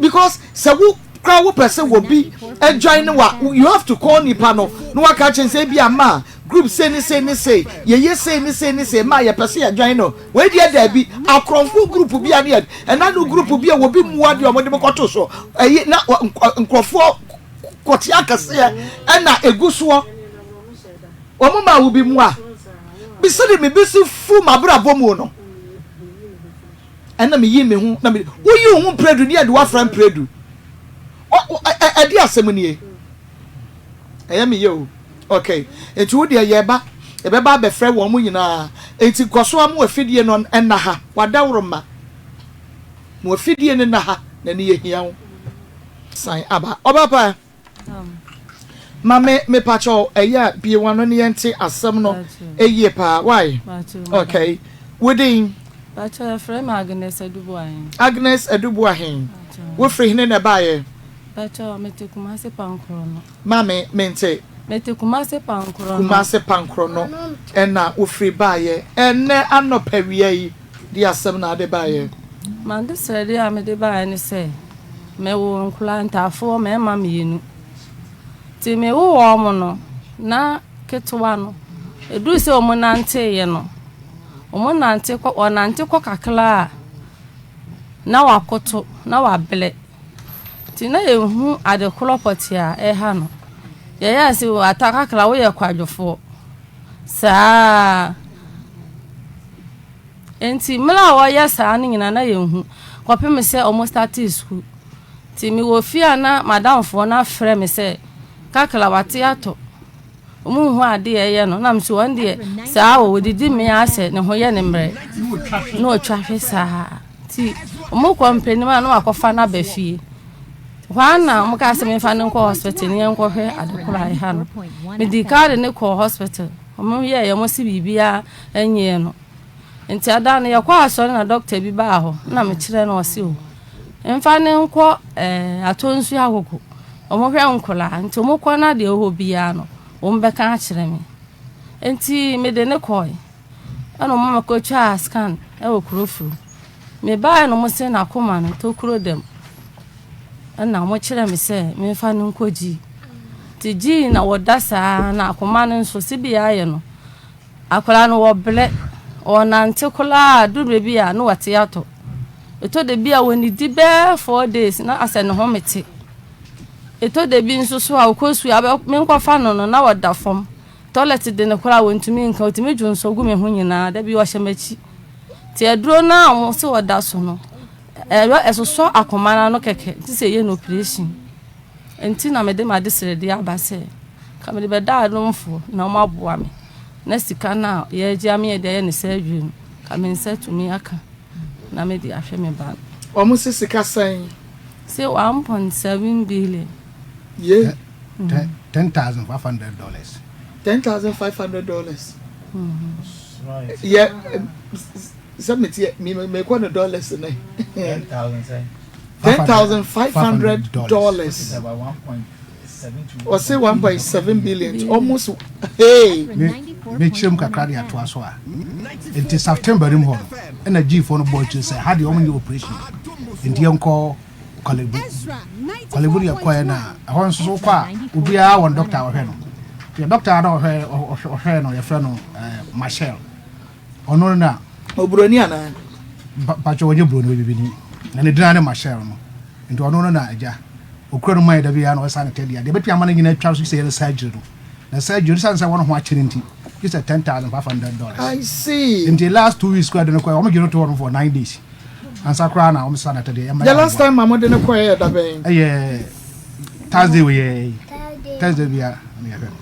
because sɛ wo. koraa wopɛ sɛ wɔbi join ne wa, you have to call nipa no na waka akyerɛ no sɛ ebi a ma group sei ne sei ne sei, yɛyɛ sei ne sei ne sei, ma yɛpɛ sɛ yɛ join no. Wei deɛ daabi, akorɔmfo group bi a ne yɛ, ɛna no group bi a wɔbi mua deɛ wɔde me kɔto so, ɛyi na nkurɔfoɔ kɔte akɛseɛ ɛna egu soɔ. Wɔn maa wo bi mua. Bisa de me besi fu m'abrabɔ mu no. Ɛna meyi me ho na me woyi wo ho mprɛdu ne yɛde woafra mprɛdu. Ɛde asɛm nie. Ɛyɛ me yɛ o. Okay. Nti wo deɛ yɛba yɛbɛba abɛfrɛ wɔn mo nyinaa. Nti kɔ so ama afidie no nna ha. Wadaworo ma. Mo afidie no nna ha na ne yɛhia wo. San aba. Ɔba pa. Ma me mepakyɛw ɛyɛ a bie wano ne yɛnte asɛm no yie paa why okay wo din. Pakyɛw yɛfrɛ me Agnes Aduboahen. Agnes Aduboahen wo firi hene na ɛbaayɛ. Pakyɛw mete Kumasi Pankorɔ no. Maame mente. Mete Kumasi Pankorɔ no. Kumasi Pankorɔ no ɛna wo firi baayɛ ɛnɛ anɔpa wia yi de asɛm na ade baayɛ. M'adesrɛdeɛ a mede baeɛ ne sɛ, mewoo nkwadaa ntaafoɔ mmarima mmienu. Nti mewo wɔn no, na ketewa no, ɛduru sɛ wɔnanteeɛ no, wɔnante kɔ wɔnante kɔ kakra a, na wakoto, na wabrɛ. Nti na yɛnhu ade korɔ pɔtee a ɛreha no. Yɛyɛɛ sɛ ata kakra woyɛ kwadwofoɔ. Saa. Enti mmerɛ a wɔyɛ saa no nyinaa na yɛnhu kɔpem sɛ wɔn startee sukuu. Nti mewɔ fie a na m'adamfoɔ no afrɛ me sɛ kakra wate atɔ. Wɔn nhu adeɛ a ɛyɛ no na mso wɔn deɛ saa o wɔdidi me ara sɛ ne ho yɛ ne mmerɛ na ɔtwa hwe saa. Nti wɔn kɔ mpanim a na wakɔfa no aba fie. Hɔ ara na wɔn kaa sɛ memfa no nkɔ hospital ne yɛnkɔhwɛ ade korɔ a ɛha no. Medi kaa de no kɔɔ hospital. Wɔn yɛɛ wɔn se biribiara nyɛɛ no. Nti ada no yɛkɔɔ asɔre na dɔkta bi baa hɔ na mekyerɛ no ɔse o mfa no nkɔ ɛɛ eh, atɔ nsu agogo. Wɔn hwɛ nkɔlaa nti wɔn kɔ na deɛ ɔwɔ biara no wɔn bɛka akyerɛ me. Nti mede ne kɔe ɛna wɔn ma kɔtwaa scan ɛwɔ kurofuru. Mebaeɛ no wɔn se n'akoma no tokuro dam. Ɛna wɔn kyerɛ me sɛ memfa no nkɔ gyii. Nti gyii na wɔda saa na akoma no nso sibia ayɛ no. Akwadaa no wɔbrɛ, ɔrenante koraa a duru baabi a na wate atɔ. Ɛtɔ da bi a ɔnnidi bɛyɛ four days na asɛ ne home te. Ɛtɔ da bi nso so a ɔkɔ sukuu a menkɔfa no no na ɔda fam. Toilet de no koraa ɔntumi nka, ɔtumi dwonsɔ gu me ho nyinaa, da bi ɔhyɛ m'akyi. Nti aduro no a wɔn sɛ ɔda so no, ɛyɔ ɛsosɔ akoma no ano kɛkɛ nti sɛ ɛyɛ no operation. Nti na mede m'adesrɛdeɛ aba sɛ Nka mede bɛda adomfo na wɔaboa me na sika no a yɛregye ama yɛde ayɛ ne surgery no, nka me nsa atumi aka na mede ahwɛ me ba no. Wɔn se sika sɛn? Se 1.7 billion. Ye. $10,500. $10,500. Yɛ sɛ meteɛ mekɔ no dollars nɛ. $10,500. Ɔse 1.7 billion nti almost hey. Me mekyerɛ mu kakra de atoa so a, nti September no mu hɔ no ɛna Gfoɔ no bɔɔ akyire sɛ ha deɛ wɔn nyɛ operation nti yɛnkɔ Korle Bu. Korle Bu no yɛkɔɛ na ɛhɔ nso so wokɔ a obiara wɔn doctor a ɔhwɛ no. Nti doctor a na ɔhwɛ ɔhwɛ no yɛfrɛ no eh, Michelle. Ɔno na. Oburoni anaa? Mpakyɛ ɔnyɛ buroni ɔyɛ bibini. Na ne din ne Machel no. Nti ɔno no na agya. Okura no mayɛ da biara na ɔsa ne tɛdea. Deɛ ɛbɛtumi ama no nyina atwa so sɛ yɛne surgery no. Na surgery no sane sɛ wɔn ho akyɛ no nti gye sɛ $10,500. I see. Nti last 2 weeks koraa de no kɔɛ wɔn gye no to hɔ no for 9 days. Ansa koraa na wɔn sa na tɛdeɛ. The last time a mo de no kɔɛ yɛ da bɛn? Ɛyɛ Thursday wɔ yɛ Thursday bia na yɛhwɛ no.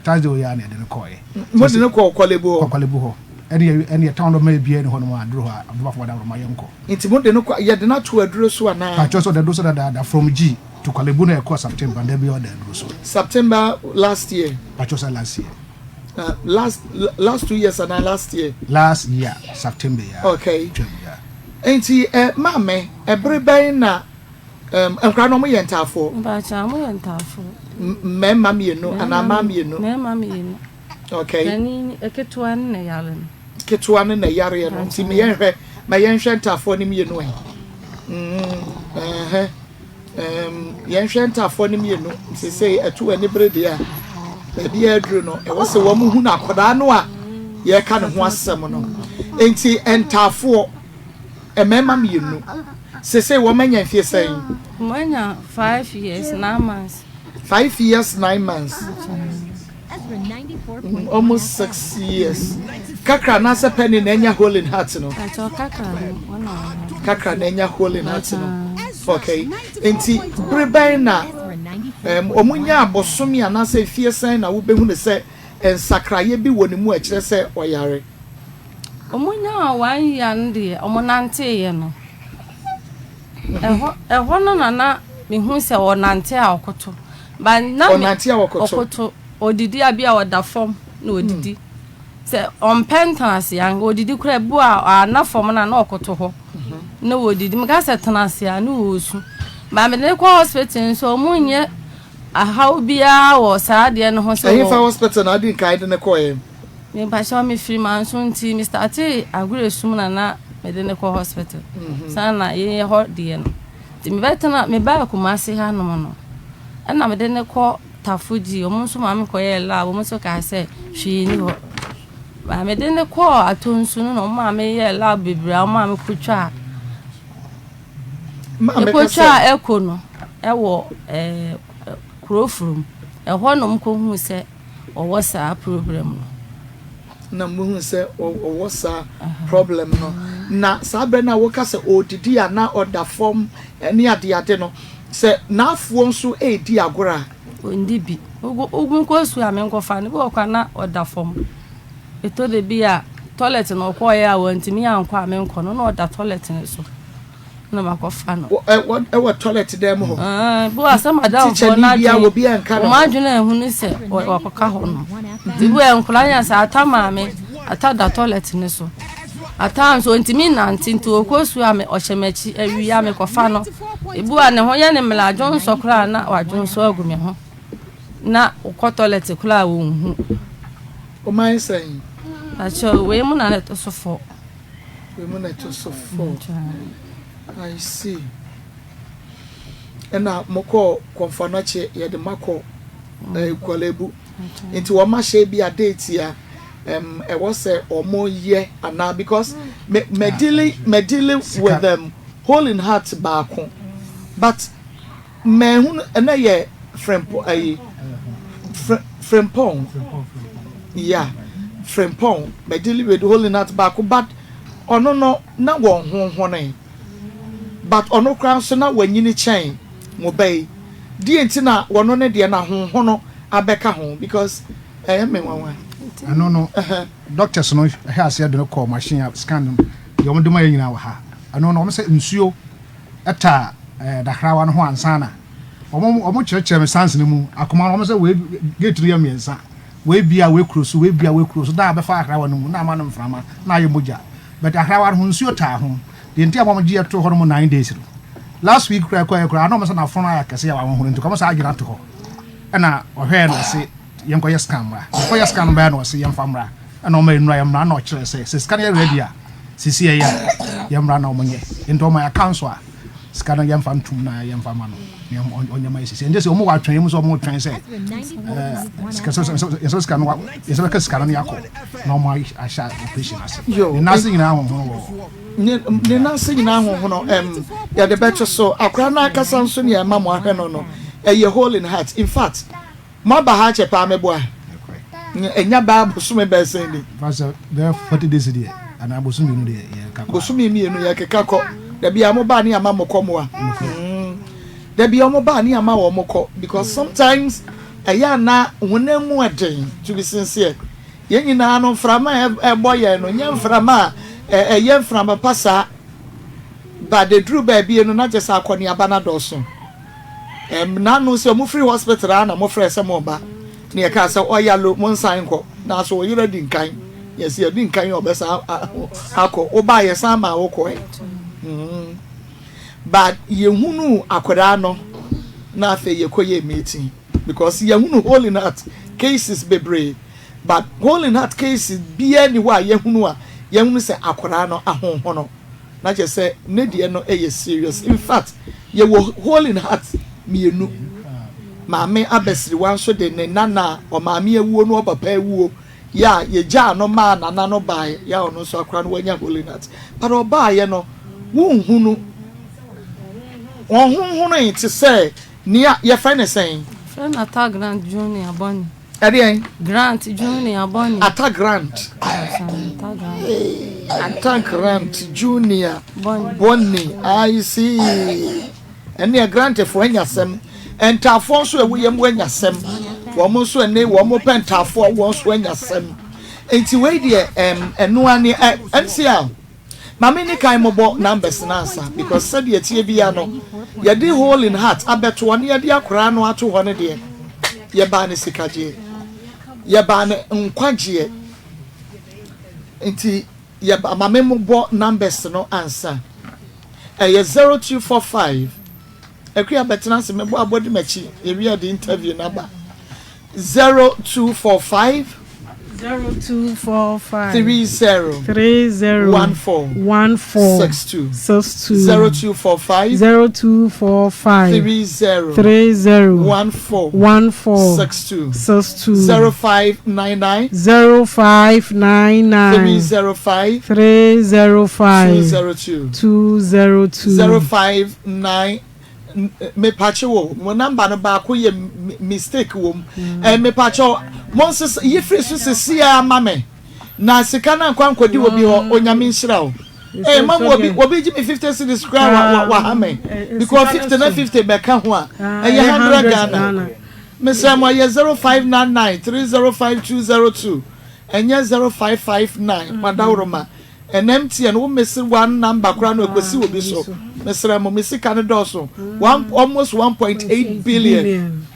Thursday wɔ yɛ a na yɛde no kɔɛ. Mo de no kɔɔ Korle Bu hɔ? Korle Bu hɔ. Ɛne ɛne town dɔ mɛ bia ne hɔ nom a duro hɔ a abobafo wada roma yɛnkɔ. Nti mo de no kɔ yɛde no ato aduro so anaa? Pakyɛw sɛ ɔda aduro so dadaada from G to Korle Bu na ɛkɔɔ September da bia ɔda aduro so. September last year. Pakyɛw sɛ last year. Last last 2 years anaa last year? Last year September ya. Okay. Twam ya. Nti eh, maame ɛbere bɛn na um, nkwadaa no wɔn yɛ ntaafoɔ? Mpakyɛw wɔn yɛ ntaafoɔ. Mmarima mmienu anaa mmaa mmienu? Mmarima mmienu. Okay. Na ni ketewa no na yare no. Ketewa no na yareɛ no nti me yɛnhwɛ ma yɛnhwɛ ntaafoɔ no mmienu ɛ. Mm, ɛhɛ. Um, yɛnhwɛ ntaafoɔ no mmienu sesei ɛto anibere deɛ a baabi a aduru no ɛwɔ sɛ wɔn hu no akwadaa no a yɛreka ne ho asɛm no. Nti ntaafoɔ mmarima mmienu sesei wɔn anya mfie sɛn? Wɔn anya 5 years 9 months. 5 years 9 months, almost 6 years. Kakra anaasɛ pɛni na anya hole in heart no? Àti kakra no wɔn na wɔn. Kakra na anya hole in heart no. Okay, nti bere bɛn na wɔn nya abosome anaasɛ efie sɛn na wobɛhu ne sɛ nsakraeɛ bi wɔ ne mu a ɛkyerɛ sɛ ɔyare? Wɔn nya 1 year no deɛ, wɔn nanteeɛ no, ɛhɔ no na mehu sɛ ɔnante a ɔkoto ba na me Ɔnante a wɔkoto? Ɔkoto. Odidi a bi a ɔda fam na odidi sɛ ɔmpɛ ntena ase anka odidi koraa bu a ana fam na ɔkoto hɔ na wɔdidi. Meka sɛ tena ase a, ne wɔsu. Ba mede ne kɔ hospital nso, ɔmo nyɛ ahaw biara wɔ saa adeɛ no ho sɛ Ɛhefa hospital na adi nkan de ne kɔɛ? Mepakyɛw, mefiri Manso, nti mestarte agorɔ esum na mede ne kɔ hospital saa na yɛyɛ hɔ deɛ no. Nti mebɛtena mebaa Kumase hanom no, ɛna mede ne kɔ Tafo Gyi. Ɔmo nso maame kɔyɛɛ lab, ɔmo nso kaa sɛ hwee ni hɔ. Ba mede ne kɔɔ Atonsu no na ɔmo maame yɛɛ lab bebree a ɔmo maame kotwaa Maame ekotwaa kasa. Ɛkɔ no ɛwɔ kuro furum ɛhɔ nom kɔhuu sɛ ɔwɔ saa problem no. Na muhu sɛ ɔwɔ saa problem no. Na saa berɛ no a woka sɛ ɔredidi a na ɔda fam ne adeade no, sɛ n'afoɔ nso ɛredi agorɔ a? Ɔndi bi. Ogu nkɔ su a menkɔfa no bi wɔ kɔ a na ɔda fam. Ɛtɔ de bi a toilet na ɔkɔɔyɛ a wantumi ankɔ a menkɔ no, na ɔda toilet no so na makɔfa no. Ɛwɔ toilet dan mu hɔ? Ah, bi wɔ sɛ madamfoɔ Teacher ni bia wɔ bi anka ne wɔn ho? Adwene ehu ne sɛ wɔkɔka hɔ no. Nti bi wɔ nkɔla yɛ sɛ ata maame ata da toilet ne so. Ata nso ntumi nante, nti ɔkɔ su a me ɔhyɛ m'akyi. Awia mekɔfa no, ebi wɔ a ne ho yɛ ne mmerɛ adwonsɔ koraa na wadwonsɔ agu me ho na ɔkɔ toilet koraa a wɔnhu. Ɔman sɛn? Akyɛ, wei mu na na ɛtɔ so fɔ. Wei mu na ɛtɔ so four. I see. Ɛna mokɔɔ Kɔmfo Anɔkye, yɛde makɔ Korle Bu, nti wɔn ahyɛ bi a date a ɛwɔ sɛ wɔn yɛ anaa? Because me dealing with them hole in heart baako, but mɛhunu ɛnɛ yɛ Frempɔ ɛyi Frempɔn, yeah, Frempɔn. Me dealing with hole in heart baako, but ɔno no na wɔn ho hone, but ɔno koraa nso na wanyini kyɛn mo ba yi deɛ, nti na wɔno ne deɛ na honho no abɛka ho because ɛyɛ me nwanwa. Ɛno no, doctors no ɛhɛ aseɛ de no kɔ machine a scan no deɛ wɔn de ma yɛ nyinaa wɔ ha. Ɛno no, wɔn sɛ nsuo ɛta dahrawa no ho ansa na wɔn kyerɛkyerɛ me sans no mu akoma no. Wɔn sɛ wei gate no yɛ mmiɛnsa, wei bia wei kuro so, wei bia wei kuro so, na abɛfa ahrawa no mu na ama no mframa na ayɛ mogya, but ahrawa no ho nsuo taa ho deɛ, nti a wɔn gye yɛ to hɔ no mu 9 days no. Last week kura kɔ yɛ kura ana wɔn sɛ n'afono ayɛ kɛse a wɔn ho no, nti kɔn sɛ agyina to hɔ ɛna ɔhwɛɛ no, ɔse yɛnkɔyɛ scan mmra. Yɛnkɔyɛ scan bɛyɛ na ɔse yɛmfa mmra, ɛna ɔma nnura yɛ mmra, na ɔkyerɛ sɛ sika no yɛ ready a sisi yɛ a yɛmmra na ɔmo nyɛ. Nti ɔma yɛaka nso a sika no yɛmfa ntom na yɛmfa ma no na ɔnyɛ ma yɛ sisi. Ɛnkyɛ sɛ ɔmo wɔ atwɛn mu sɛ ɔmo twɛn sɛ sika sɛ yɛsɛ sika no yɛsɛ bɛka sika no ne akɔ na ɔmo ahyɛ operation ase. Ne nan ase nyinaa ahohono wɔ Ne nan ase nyinaa ahohono. Yɛde bɛto so akora no akasa nso nea ɛma mo ahwɛ no, ɛyɛ hole in heart. In fact, mo aba ha akyɛ paa, mɛboa ɛnya baa bosome bɛsɛn ni. Fasɛ bɛyɛ 40 days deɛ anaa bosom 2 deɛ yɛka kɔ. Bosome 2 yɛkeka kɔ. Dabi a mo baa ne ama mo kɔ mo a dabi a mo baa ne ama wɔn mo kɔ, because sometimes ɛyɛ ana honam mu ɛden. To be sincere, yɛn nyinaa no mframa a ɛbɔ yɛn no nyɛ mframa a ɛyɛ mframa pa saa, but eduru baabi no na kyerɛ sɛ akɔneaba no adɔɔso. Nanu sɛ mo firi hospital a na mo frɛ sɛ mo ba ne yɛka sɛ ɔyalo, mo nsan nkɔ na so ɔyere di nkan, yɛsi yɛdi nkan yɛ ɔbɛsa akɔ. Ɔbaa yɛsan ma awokɔ ɛ, but yɛhunu akwadaa no na afei yɛkɔ yɛ meeting because yɛhunu hole in heart cases bebree, but hole in heart cases biara ni hɔ a yɛhunu sɛ akwadaa no ahohono na kyerɛ sɛ ne deɛ no yɛ serious. In fact, Yɛwɔ Hole in Heart mienu. Maame abasiriwa nso de ne nana a ɔmaame awuo no ɔpapa awuo yɛ a yɛgyaa no maa nana no baeɛ yɛ a ɔno nso akora no wanya Hole in Heart. But ɔbaeɛ no wonhunu ɔhonhonoe te sɛ nea yɛfrɛ no sɛn? Yɛfrɛ no Atta Grant Junior Bɔne. Ɛdeɛn? Grant Junior Bɔne. Atta Grant. Atta Grant. Atta Grant Junior Bɔne. I see. Ɛnneɛ Grantfoɔ anya asɛm. Ntaafoɔ nso ɛwɔ yam anya asɛm. Wɔn nso ɛne wɔn pɛ ntaafoɔ wɔn nso anya asɛm. Nti wei deɛ ɛm ɛnoa ne ɛ MCL. Ma me ni kan mobɔ numbers no ansa because sɛdeɛ ɛteɛ biara no yɛde hole in heart abɛtoɔ na yɛde akoraa no ato hɔ no deɛ yɛbaa no sikagyeɛ yɛbaa no nkwagyeɛ nti yɛba ma me mobɔ numbers no ansa ɛyɛ 0245 Akua bɛtena ase mebɔ abɔdi m'akyi yɛwie de interview no aba 0245 0245 30 30 14 14 62 62 0245 0245 30 30 14 14 62 62 0599 0599 305 305 202 202 059 mepakye wo mo number no baako yɛ mistake wɔ mu ɛ mepakye wo mo nsesa yi firi so sisi a ma me na sika no ankɔ ankɔdi wɔ bi hɔ onyame nhyira wo ɛ ma mu obi obi gye me 50 cedis koraa wa wa wa ha me because 50 na 50 bɛka ho a ɛyɛ 100 Ghana mesrɛ mo ɛyɛ 0599 305202 ɛnyɛ 0559 madaworoma Ɛna MTN wo mese one number koraa no ɛkɔsi obi so mesrɛ mo me sika no dɔɔso one almost 1.8 billion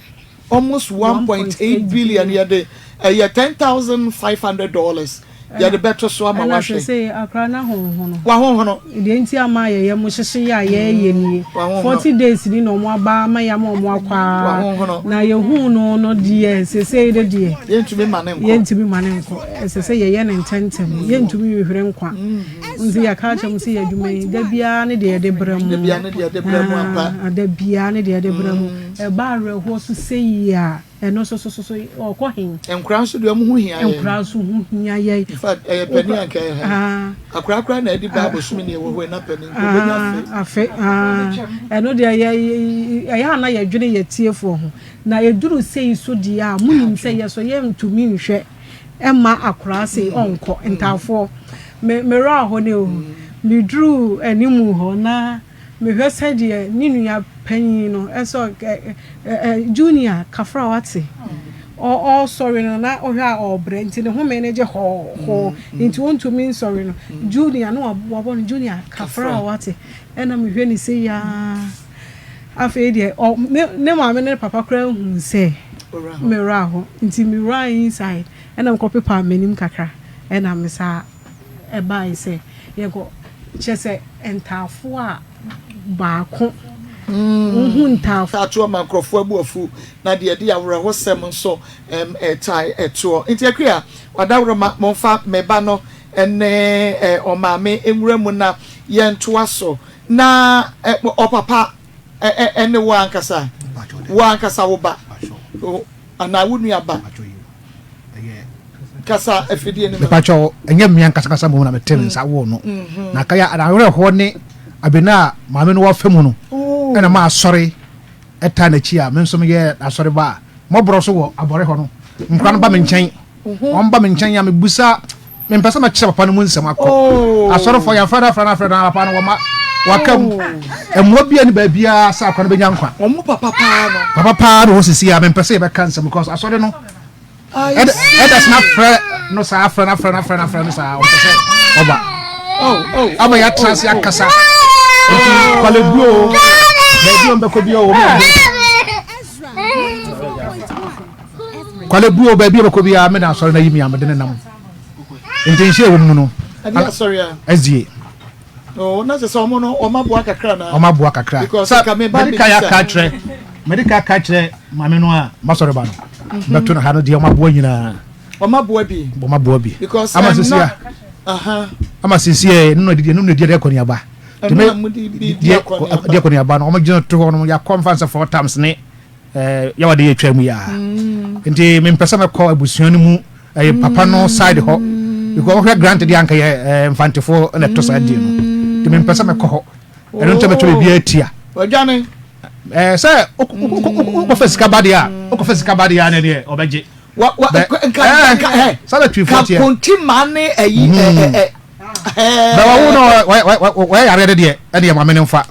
almost 1.8 billion yɛde ɛyɛ $10,500 yɛde bɛto so ama Ɛna wahwɛ sese akora na honhono. Wahonhono. Deɛ nti ama yɛyɛ mo hyehye yɛ a yɛyɛ nie. Wahonhono. 40 days ni na ɔmo aba ama yɛ ama ɔmo akɔ ara. Wahonhono. Na yɛhuu no no deɛ sese de deɛ. Yɛntumi ma ne nkɔ. Yɛntumi ma ne nkɔ. Ɛsɛ sɛ yɛyɛ no ntɛmntɛm. Yɛntumi nhwere nkwa. Nti yɛka akyerɛ mo sɛ yɛ adwuma yi, da biara ne deɛ yɛde brɛ mo. Da biara ne deɛ yɛde brɛ mo ampa. Ah, da biara ne deɛ yɛde brɛ mo. Ɛba awerɛhoɔ so sei a, ɛno nso so so so ɔkɔ he? Nkwadaa nso deɛ wɔn ho hia yɛn. Nkwadaa nso ho hia yɛn. In fact, ɛyɛ panin anka ɛyɛ ha. Akwadaa koraa na ɛdi ba abosome ne ɛwɔ hɔ yi na panin nka obɛnya afe. Afe, ah, ɛno deɛ yɛ ɛyɛ a na yɛdwene yɛ tiefoɔ ho. Na ɛduru sei so deɛ a, monim sɛ yɛ so yɛntumi nhwɛ. Ɛmma akoraa sei ɔnkɔ ntaafoɔ. Me me werɛ ahɔ no o. Me duruu animu hɔ na me hwɛ sɛdeɛ ne nua panyin no ɛsɛ ɛ ɛ Junior kafra wate. Ɔ ɔresɔre no na ɔhwɛ a ɔrebrɛ nti ne home no gye hɔɔ hɔɔ nti ɔntumi nsɔre no. Junior na wabɔ no Junior kafra wate. Ɛna me hwɛ no sei aa. Afei deɛ ɔ ne ne maame ne ne papa koraa huu sɛ me werɛ aho nti me wuraa inside ɛna mekɔ pepaa m'anim kakra ɛna me saa ɛbae sɛ yɛnkɔ kyerɛ sɛ ntaafoɔ a baako wohu ntaafo. Atoɔ ma nkurɔfoɔ abu afu na deɛ ɛde awerɛhosɛm nso ɛtae ɛtoɔ. Nti Akua, wadaworoma momfa me ba no ne ɔmaame nwura mu na yɛntoa so. Na ɔpapa ne wo ankasa, wo ankasa wo ba anaa wo nua ba. Kasa afidie no mu. Mepakyɛw, ɛnyɛ mmea nkasankasa mmom na mete me nsa woo no. Mm-hmm. Na kaya awerɛhoɔ ne abena a maame no wɔfa mu no, oh. ɛna ma asɔre ɛtaa n'akyi a me nso meyɛ asɔre ba a mɔborɔ so wɔ abɔre hɔ no. Nkora no ba me nkyɛn. Wɔn ba me nkyɛn a mebusa mempɛ sɛ mɛkyerɛ papa no mu nsɛm akɔ oh. asɔrefoɔ yɛmfrɛ no afrɛ no afrɛ no papa no wɔma waka mu oh. mmoa bia ne baabiaa sɛ akwa no bɛnya nkwa wɔn papa paa no papa paa no wɔ sisi a mempɛ sɛ yɛbɛka nsɛm because asɔre no ɛda sena frɛ no saa frɛ no afrɛ no afrɛ no afrɛ no saa ɔmpɛ sɛ ɔba oh, ama yɛatena ase akasa nti kwalebuo baabi a ɔmbɛkɔ bia wɔ mu Kwale buo baabi a bɛkɔ biara me na asɔre no ayi me a mede ne nam. Nti nhyɛ ɛwɔ mu no. Ɛde asɔre a. SDA. Oh, na sɛ sɛ ɔmo no ɔmo aboa kakra na. Ɔmo aboa kakra. Because nka me ba mi bisa. Mede ka kyerɛ mede ka ka kyerɛ maame no a masɔre ba no. Mhm. Bɛto no ha no deɛ ɔmo aboa nyinaa. Ɔmo aboa bi. Ɔmo aboa bi. Because ama sisi a. Ama sisi a ɛno na ɛdi ɛno na ɛdi ɛde akɔ ne aba. Di akɔneaba no wɔn gyina to hɔ no yɛakɔ nfa nsɛ four times ne ɛɛ yɛwɔ de yɛtwa mu yaa mm. nti mempɛ sɛ mɛkɔ abusua no mu ɛyɛ papa no side hɔ because wɔhwɛ grant deɛ anka yɛ ɛɛ mfantefoɔ na ɛtɔ saa die no nti mempɛ sɛ mɛkɔ hɔ ɛno nti mɛtɔ biribi atia. Ɔdwane. Ɛɛ sɛ wokɔfɛ sika ba deɛ a wokɔfɛ sika ba deɛ a ne deɛ ɔbɛgye. Wa wa nka nka ɛ sɛ twifoɔ teɛ. Ka konti maa ne ɛyi ɛ ɛ ɛ. Bɛwɔ wo na wɔyɛ yareɛ de deɛ ɛdeɛ maame ne nfa.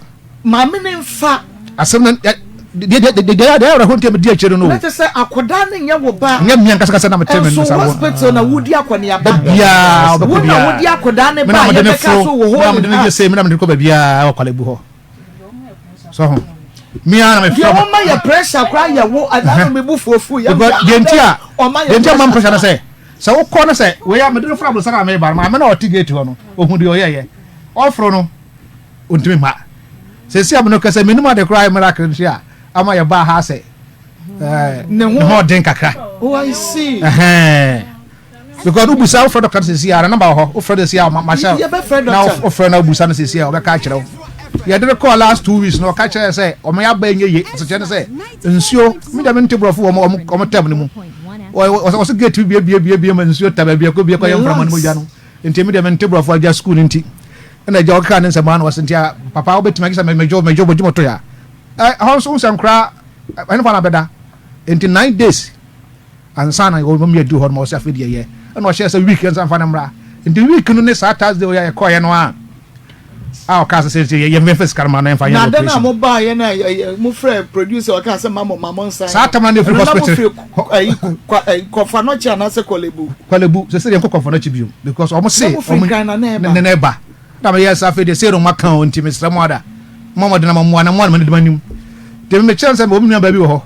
Maame ne nfa. Asɛm no deɛ deɛ deɛ deɛ awerɛho nti a medi akyire no no. Na kyerɛ sɛ akwadaa no nyɛ wo ba. Nyɛ mmea nkasakasa na mete me nsa wɔ. Nso hospital na wodi akɔneaba. Baabiara ɔbɛkɔ biara. Wo na wodi akwadaa no ba a yɛbɛka so wɔ hɔ. Me na mede ne yɛ sei, me na mede kɔ baabiara wɔ Kwalebu hɔ. So ho. Me ara na mefrɛ. Deɛ wɔma yɛ pressure koraa yɛ wo ɛna no me bu fuofu yɛ. Because deɛ nti a deɛ nti a ma pressure no sɛ sɛ wokɔ no sɛ wei a mede no fra aborosan a meba no maame na ɔte gate hɔ no ohun deɛ ɔyɛɛyɛ ɔforo no ɔntumi mma. Seesei a me no kasa menim ade koraa miracle nti a ama yɛbaa ha sɛ ne ho ɔden kakra. Oh, I see. Because wobusa wofrɛ dɔkta no seesei a na namba wɔ hɔ wofrɛ no seesei a mahyɛ na wofrɛ na wobusa no seesei a ɔbɛka akyerɛ wo. Yɛde no kɔɔ last 2 weeks no ɔka kyerɛ sɛ ɔmo yɛ aba nyɛ ye asekyerɛ ne sɛ nsuo me deɛ mente borɔfo wɔ ɔmo tɛm no mu ɔsɛ gate bi bie bie bie ma nsuo ta baabi akɔ bie kɔyɛ mframa no mogya no nti me deɛ mente borɔfo agya sukuu no nti ɛna agya ɔkeka ne nsɛm ano ɔsɛ nti a papa wobɛtumi agye sɛ megye megye megye moto ya ɛhɔ nso wo sɛ nkoraa ɛne fa na bɛda nti 9 days ansa na wɔn yɛ du hɔ no ma ɔsɛ afei deɛ yɛ ɛna ɔhyɛ sɛ week nsa nfa ne mmra nti week no ne saa Thursday ɔyɛ ɛkɔɔyɛ no a a ɔka sɛ sɛ yɛ yɛmfa sika no ma no yɛmfa yɛ operation. Na adan a mo baa yɛ na mo frɛ producer ɔka sɛ mamo mamo nsan. Saa tam na ne firi hospital. Ɛno na mo firi ɛyi Kɔfanɔkye anaasɛ Korle-Bu. Korle-Bu sɛ sɛ yɛn kɔ Kɔfanɔkye bio because ɔmo se ɔmo ne na ɛba na meyɛ sɛ afei deɛ sei na ɔmo aka o nti mesrɛ mo ada mo mo de na mo mmoa na mo anam ne de mo anim nti me kyerɛ sɛ wɔn nua baabi wɔ hɔ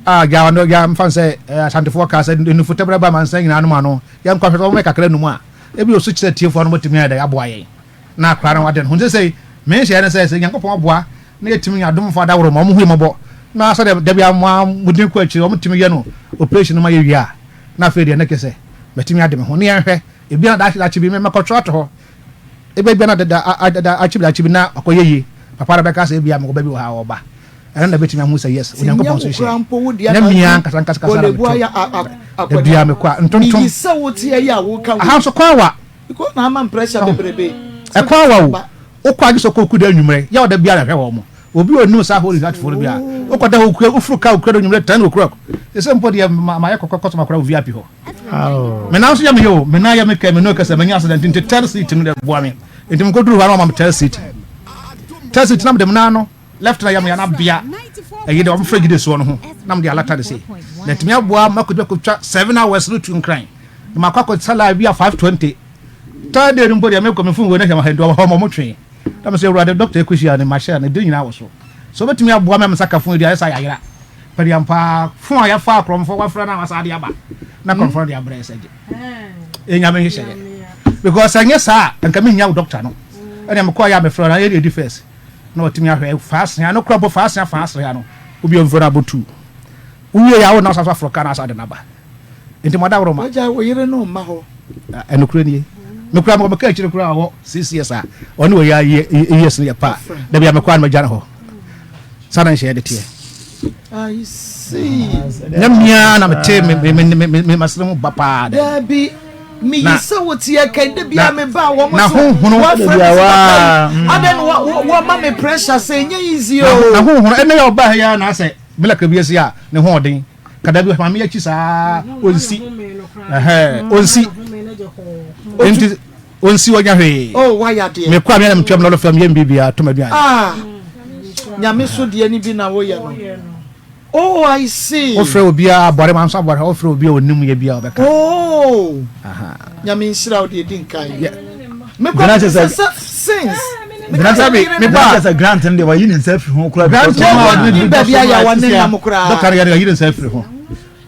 a gya ɔno gya mfa sɛ asantefoɔ kaa sɛ nufo tɛbrɛ ba mansa nyinaa nom ano yɛn kɔ ahwɛ sɛ wɔn yɛ kakra num a ebi osu kyerɛ tiefoɔ no bɛtumi ayɛ dɛ aboa yɛn na akora no ade no ho nti sɛ me nhyɛ ne sɛ sɛ Nyankopɔn aboa na yɛtumi nya adomfo adaworo ma wɔn hu yɛ mmɔbɔ na sɛdeɛ dabi a mo a mo din kɔ akyire wɔn tumi yɛ no operation no ma yɛ wie a na afei deɛ ne kɛ sɛ mɛtumi ade me ho ne yɛnhwɛ ebi a daakye daakye bi mɛkɔtwerɛ ato hɔ ebi bia na deda daakye bi daakye bi na akɔyɛ yie papa no bɛka sɛ ebi a mewɔ ba bi wɔ ha a ɔba ɛno na bɛtumi ahu sɛ yes Onyankopɔn nso hyɛ na mmea nkasa nkasa kasa na meto da bia mekɔ a ntontom aha nso kwan wa ɛkwan wa o wokɔ agye sɛ kɔ kuda anwummerɛ yɛ ɔda biara hwɛ wɔ mo obi a onim saa holy heart fo no bi a wokɔda hɔ okura wofuru ka okura do anwummerɛ 10 o'clock ɛsɛ mpo deɛ mayɛ kɔkɔ kɔsɔma koraa wɔ VIP hɔ me nan nso yɛ me yɛ o me nan yɛ me kɛ me no kɛsɛ manya accident nti third seat no deɛ boa me nti mekɔduru hɔ a na wɔma me third seat, third seat na mede me nan no left na yɛ me ya na bea ɛyi deɛ wɔmfrɛ gyide soɔ no ho na mede alata de sei na ɛtumi aboa makɔtumi akɔtwa 7 hours no tu nkran na makɔ akɔsa line bi a 5:20 third day no mpo deɛ mekɔ me phone wei na hwɛ ma nti ɔmɔ ɔmɔ twee na mesɛ awurade doctor ɛkɔhyia ne mahyɛ ne de nyinaa wɔ so sɛ wobɛtumi aboa me a me nsa ka phone yi deɛ ayɛ sɛ ayayera pɛdeɛ paa phone a yɛfa akorɔmfoɔ wafrɛ no a wasa de aba na korɔmfoɔ no de abrɛ sɛ gye ɛnyame nhyehyɛeɛ because ɛnyɛ saa a nka mennya wo doctor no ɛnea mekɔɔ yɛ a mefrɛ no ayɛ ɛdi first na ɔtumi ahwɛ faasea no kora bɔ faasea faasea no obi ɔmfrɛ no abɔtu wowie yɛ a wo na wasa so aforɔ ka no asa de no aba nti mo adaworo ma wagya wo yere no mma hɔ ɛnokorɛ nie mekora mekɔ meka akyire koraa wɔ 6 years a ɔne wɔ yɛ years no yɛ pa da bia mekɔ a no magya no hɔ saa na nhyɛ de teɛ I see. Nyɛ mmea na mete me masene ho ba paa dɛ. Dabi meyi sɛ wo teɛ kɛn de bia me ba wɔn so wɔafrɛ me sɛ papa yi adɛn na wɔma me pressure sɛ ɛnyɛ easy o. Na honhono ɛnɛ yɛ ɔbaa ha yi ara na asɛ melaka bi asi a ne ho ɔden kada bi maame akyi saa onsi ɛhɛn onsi nti onsi ɔnya hwee. Oh wayɛ adeɛ. Mekɔ a mea na metua me lɔlɔ fam yɛ mbibia tɔ m'aduane. Ah nyame so deɛ ni bi na woyɛ no. Oh I see. Wofrɛ obiara abɔre ma nso abɔre wofrɛ obi a onim yɛ bi a ɔbɛka. Oh nyame nhyira wo deɛ di nkan. Mekɔ sɛ sɛ since. Grant me ba sɛ grant no deɛ wayi ne nsa afiri ho koraa. Grant no a ɔde ne baabi a yɛ wɔn nenam koraa. Dɔkta no yɛ de wayi ne nsa afiri ho.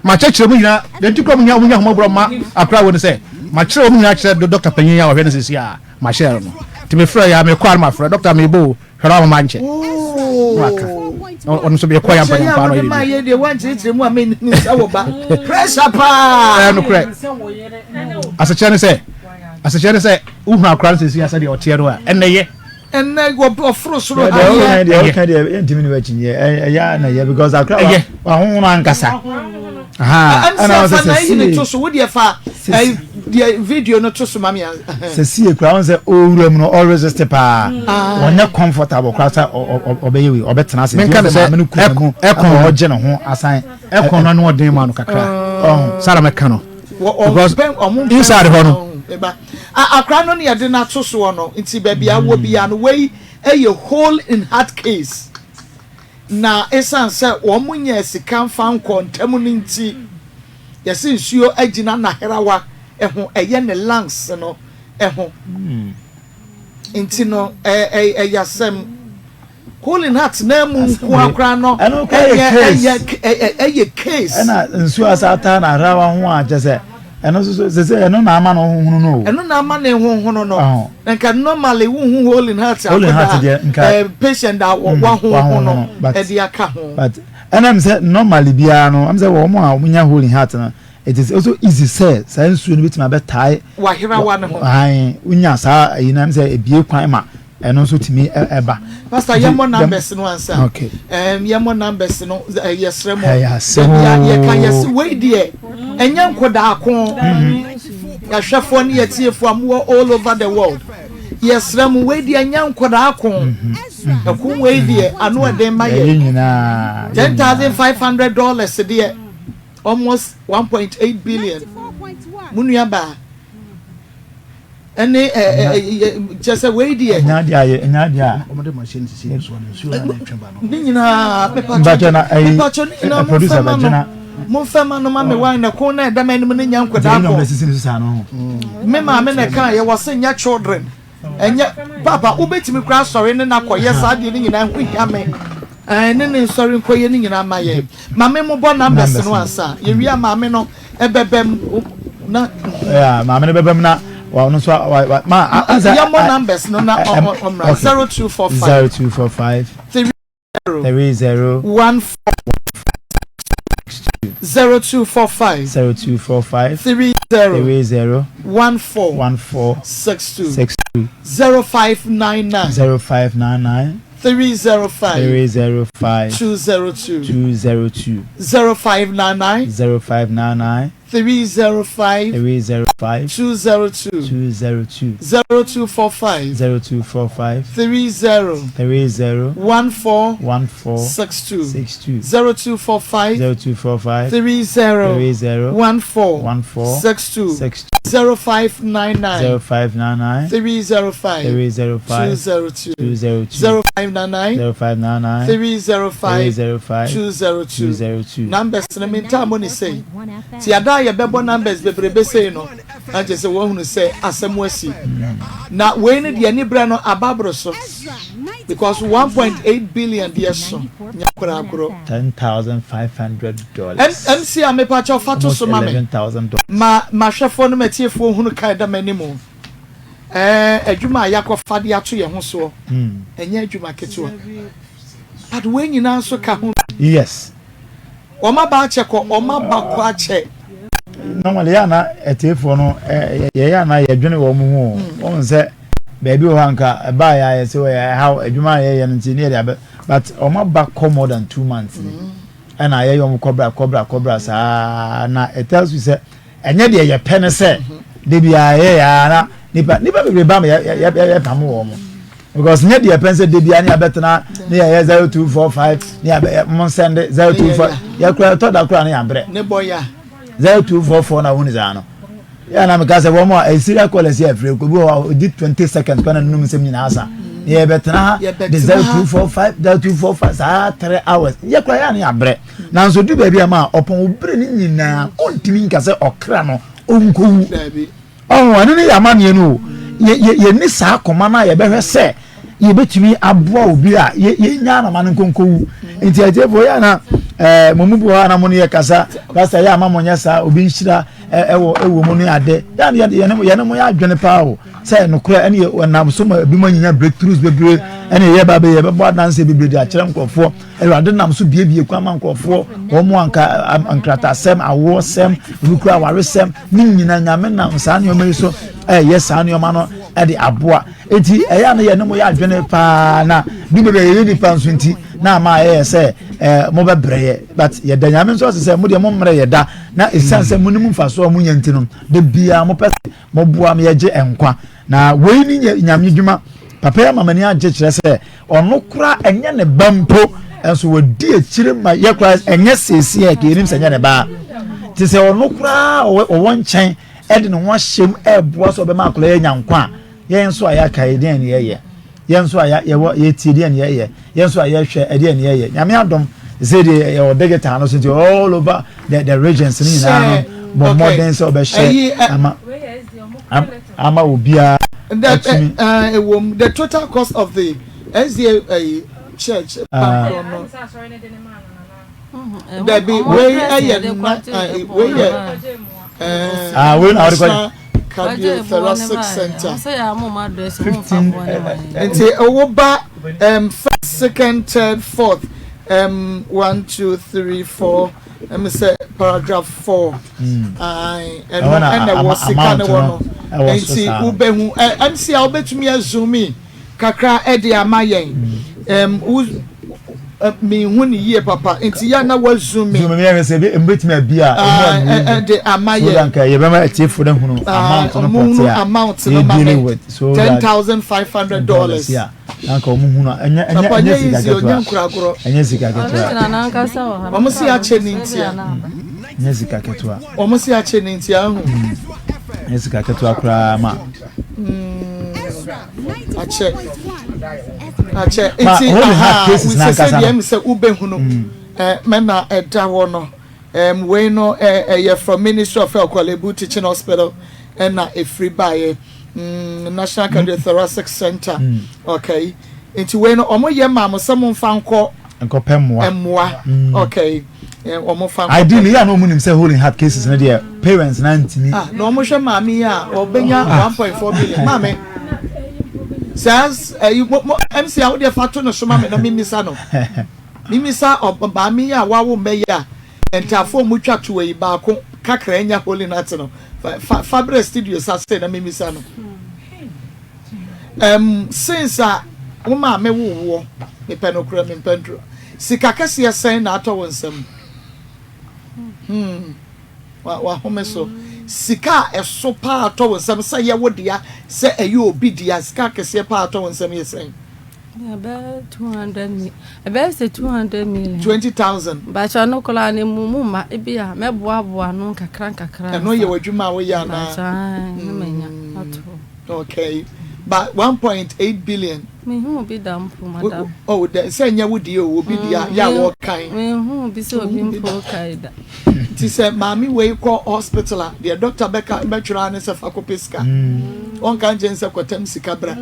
Makyerɛkyerɛ mu nyinaa deɛ nti kura mu nya mu nya ahomɔborɔ ma akora wo no sɛ makyerɛ wɔn nyinaa kyerɛ dɔkta panyin a ɔhwɛ no sisi a mahyɛ no nti mefrɛ yɛ a mekɔ a no mafrɛ dɔkta mebɔ o hwɛ no amama nkyɛ na waka na ɔno nso mekɔ yɛ ampa nyampa na ɔyɛ biribi. Yɛ deɛ wankyerɛkyerɛ mu a menni sɛ wo ba pressure paa. Ɛyɛ nokorɛ asekyerɛ ne sɛ asekyerɛ ne sɛ wohunu akora no sisi a sɛdeɛ ɔteɛ no a ɛnɛ yɛ. Ɛnɛ ɔforo soro ha yɛ. Deɛ ɔka deɛ yɛntumi ne wakyi nyɛ ɛyɛ na yɛ because akora wahohono ankasa. Ɛna ɔsɛ sɛ sie to so wodeɛ fa deɛ video no to so ma me. Sɛ sie kura wɔn sɛ ɔwura mu no ɔresist paa wɔnyɛ comfortable kora sɛ ɔbɛyɛ wei ɔbɛtena ase nti wɔn sɛ maame no kura mu ɛkɔn ɔgye ne ho asan. Ɛkɔn no ano ɔden ma no kakra sara mɛka no because inside hɔ no. Akora no ne yɛde no ato soɔ no nti baabi a wɔ biara no wei yɛ hole in heart case na esan sɛ wɔn nyɛɛ sika nfa nkɔ ntɛm no nti yɛsi nsuo agyina n'aherawa ho ɛyɛ ne lungs no ho nti no ɛyɛ asɛm. Hole in heart na mu nkoa koraa no ɛyɛ ɛyɛ ɛyɛ case. Ɛna nsuo asa ataa na ahrawa ho a kyɛ sɛ ɛno nso so sɛ sɛ ɛno na ama no hohono no o. Ɛno na ama ne hohono no. Nka normally wohu hole in heart akoda ɛɛ patient a wahohono no ɛde aka ho. But ɛna mi sɛ normally biara no ɛmi sɛ wɔn a wɔn nya hole in heart no it is also easy sɛ saa nsuo no betumi abɛtae. Waherawa no ho. Ayi wonya saa ayi na ɛmi sɛ ebie kwan ma. Ɛno nso tumi ba. Pastor yɛ mɔ numbers no ansa. Okay. Um, yɛ mɔ numbers no eh, yɛ srɛ mo. Ɛyɛ asɛm ooo. Yɛ ka yɛ se wei deɛ ɛnyɛ nkodaa ko. Mm-hmm. Yɛahwɛfoɔ ne yɛtiefoɔ a mowɔ all over the world. Yɛ srɛ mo wei deɛ ɛnyɛ nkodaa ko. Mm-hmm. Ɛko wei deɛ ano ɛden ma yɛ. Yɛ nyinaa. $10,500 deɛ almost 1.8 billion. Mo nua baa. Ɛne ɛ ɛ ɛ kyɛ sɛ wei deɛ. Ɛnyɛ adeɛ a yɛ ɛnyɛ adeɛ a. Wɔn de machine sisi nsuo no nsuo na ɛtwe ba no. Ne nyinaa mepatwɔ na ɛyi mepatwɔ ne nyinaa mo producer nfɛma bɛ no gyina. mo nfɛma no ma me wine na kon na ɛda m'anim no nyɛ nkwadaa Nti ɛyi na kɔ. wɔn de sisi ne so saa no ho. Me maame na ɛka yɛ wɔ se nyɛ children ɛnyɛ papa wobɛtumi koraa asɔre ne na kɔyɛ saa deɛ ne nyinaa ho hia me ɛɛ ne ne nsɔre nkɔyɛ ne nyinaa ma yɛ maame mo bɔ numbers no ansa yɛwie a maame no ɛbɛbɛm na. Yeah, maame no bɛbɛm na wa ɔno nso wa wa ma ansa. Yɛmmɔ numbers no na ɔmmra 0245. 0245. 30. 30. 14. 0245. 0245. 30. 30. 14. 14. 62. 62. 0599. 0599. 305. 305. 202. 202. 0599. 0599. 305. 305. 202. 202. 0245. 0245. 30. 30. 14. 14. 62. 62. 0245. 0245. 30. 30. 14. 14. 62. 62. 0599. 0599. 305. 305. 202. 202. 0599. 0599. 305. 305. 202. 202. Numbers no mentaa mo ne sei. Ti ada a yɛbɛbɔ numbers bebrebe sei no na kyerɛ sɛ wɔahunu sɛ asɛm asi. Na wei no deɛ ne berɛ no aba aboro so because 1.8 billion deɛ so nyɛ korakoro. $10,500. MC a mepakyɛw fa to Almost so ma me. $11,000. Ma mahwɛfoɔ no matiefoɔ hunu ka ɛda m'anim. Ɛɛ adwuma a yɛakɔfa de ato yɛn ho soɔ ɛnyɛ adwuma ketewa. But wei nyinaa nso ka ho. Yes. Wɔn aba akyɛ kɔ, wɔn aba kɔ akyɛ. Normally yɛ ana atiefoɔ no yɛyɛ ana yɛdwene wɔn ho o. Wɔn sɛ baabi wɔ hɔ anka ɛbaa yɛ ayɛ sɛ wɔyɛ ɛhaw adwuma a yɛyɛ no nti ne yɛde abɛ but wɔn aba kɔ more than 2 months ni ɛna yɛyɛ wɔn kɔbra kɔbra kɔbra saa na it tells you sɛ ɛnyɛ deɛ yɛpɛ ne sɛ de bi a yɛyɛ ya na nipa nipa bebree ba ma yɛ yɛ yɛ pam wɔn because nyɛ deɛ pɛn sɛ de bia ne yɛabɛtena ne yɛyɛ 0245 ne yɛabɛ mo nsɛnde 024 yɛkura ɛtɔ da kora ne yɛabrɛ Ne bɔ ya. 0244 na wɔn saa no yɛn na meka sɛ wɔn a ɛyɛ serial callers yɛ afiri obi wɔ hɔ a odi 20 seconds kwan na num nsɛm nyinaa asa ne yɛbɛtena ha de 0245 0245 saa 3 hours yɛkura yɛn ne yɛabrɛ nanso du baabi a ma ɔpɔn obere ne nyinaa ɔntumi nka sɛ ɔkra no ɔnkɔwu Dabi. Ɔho ɛno ne yɛ amanneɛ no o. Yɛnni saa koma no a yɛbɛhwɛ sɛ yɛbɛtumi aboa obi a yɛnya anama no nkonkowu. Nti atiefoɔ yɛ ana ɛɛ mo mu bi wɔ hɔ a na mo ne yɛ kasa, pastor yɛ ama mo nyɛ saa, obi nhyira ɛwɔ ɛwɔ mu ne ade. Yɛ ana yɛne yɛne mo yɛ adwene paa o sɛ nokorɛ ɛne yɛ ɛnam so ma ebi mo anyinya breakthroughs bebree ɛne yɛ ba bɛyɛ bɛbɔ adanseɛ bebree de akyerɛ nkurɔfoɔ. Awurade nam so biebie kwan ma nkurɔfoɔ wɔn mu anka nkratasɛm, awoɔsɛm, ebi kura awaresɛm ne nyina Nyame nam saa nneɛma yi so ɛyɛ saa nneɛma no. de aboa. Enti ɛyɛ a na yɛne mo yɛ adwene paa na bi baabi a yɛyɛ nipa nso nti na ama ɛyɛ sɛ ɛɛ mobɛbrɛ yɛ but yɛda nyame nso ase sɛ mo deɛ mo mmerɛ yɛ da na ɛsiane sɛ mo nim mfasoɔ a mo nya nti no da biara mopɛ sɛ moboa ma yɛgye nkwa na wei ne nyame dwuma papa yi ama m'ani agye kyerɛ sɛ ɔno koraa ɛnyɛ ne ba mpo nso wɔdi akyire ma yɛ koraa ɛnyɛ seesie a yɛnim sɛ ɛnyɛ ne ba te sɛ ɔno koraa ɔwɔ nkyɛn ɛde ne ho ahyɛm ɛɛboa sɛ ɔbɛma akwadaa yɛ nya nkwa a yɛn nso a yɛaka yɛ deɛn ne yɛyɛ yɛn nso a yɛwɔ yɛtie deɛn ne yɛyɛ yɛn nso a yɛhwɛ ɛdeɛn ne yɛyɛ nyame adom sɛ deɛ yɛwɔ digital no so nti all over the the regions ne nyinaa no bɔ mmɔden sɛ ɔbɛhyɛ ama ama obiara atumi. Ɛwom the total cost of the SDA uh, church bankoro no. Dabi wei ɛyɛ na wei yɛ ah wei na ɔde kɔ cardiothoracic center. Nti ɛwɔ ba um, first second third fourth um, one two three four ɛmi sɛ paragraph 4 ɛno ɛna ɛwɔ sika ne wɔ no nti wobɛhu mc a wobɛtumi azumi kakra ɛde ama yɛn ɛm wo mihu ne yie papa nti yɛ na wa zoom in. Zoom yɛ sɛ ebi mbɛtumi abi a emu a ɛde ama yɛ. So that nka yɛ bɛma atiefo no hunu amount no pɔte a amount no ma me $10,500. Yeah na nka wɔn hunu ɛnyɛ ɛnyɛ ɛnyɛ sika ketewa ɛnyɛ sika ketewa. Wɔn si akyɛ ne ntia. Ɛnyɛ sika ketewa. Wɔn si akyɛ ne ntia ahu. Ɛnyɛ sika ketewa koraa ma. Akyɛ akyɛ nti aha sɛ deɛ mi sɛ wobɛhunu mɛna ɛda hɔ no wei no ɛyɛ from Ministry of Health Korle Bu Teaching Hospital ɛna ɛfiri baeɛ National Cardiothoracic Center okay nti wei no wɔn yɛ maa mo sɛ mo nfa nkɔ nkɔpɛ mmoa mmoa okay wɔn fa nkɔpɛ ideally yɛ a na wɔn nim sɛ hole in heart cases no deɛ parents na ntumi ah na wɔn hwɛ maame yi a ɔbɛnya 1.4 billion maame saa ɛyi mo mo mc a wodeɛ fa to no so ma me na mimisa no mimisa ɔ maame yi a wawo mma yi a ntaafo a wɔn twa to yi baako kakra nya hole in heart no fa fa fa brɛ studio sa se na mimisa no. Um, since a wo maame woo woɔ, mepɛ nokorɛ mempɛ ntorɔ, sika kɛseɛ sɛn na atɔ wo nsam? Hmm, wa, wahome so. Sika a ɛso paa atɔ wo nsam sɛ ɛyɛ wo dea, sɛ ɛyɛ obi dea, sika kɛseɛ paa atɔ wo nsam yɛ sɛn? Ɛbɛyɛ 200 million. Ɛbɛyɛ sɛ 200 million. 20,000. Bakyɛ no koraa ne mu mu ma ebi a mɛboaboa no nkakra nkakra. Ɛno yɛ w'adwuma a woyɛ anaa? Bakyɛ ne manya ato. Okay but 1.8 billion. Menhuu bi da mpo madam. Oh dɛ sɛ nyɛ wo deɛ o obi deɛ yɛ a wɔkan. Menhuu bi sɛ obi mpo kae da. Nti sɛ maame wei kɔ hospital a deɛ doctor bɛka bɛtwerɛ ara ne sɛ fa kɔpɛ sika. Ɔnka nkyɛn sɛ kɔtɛm sika bra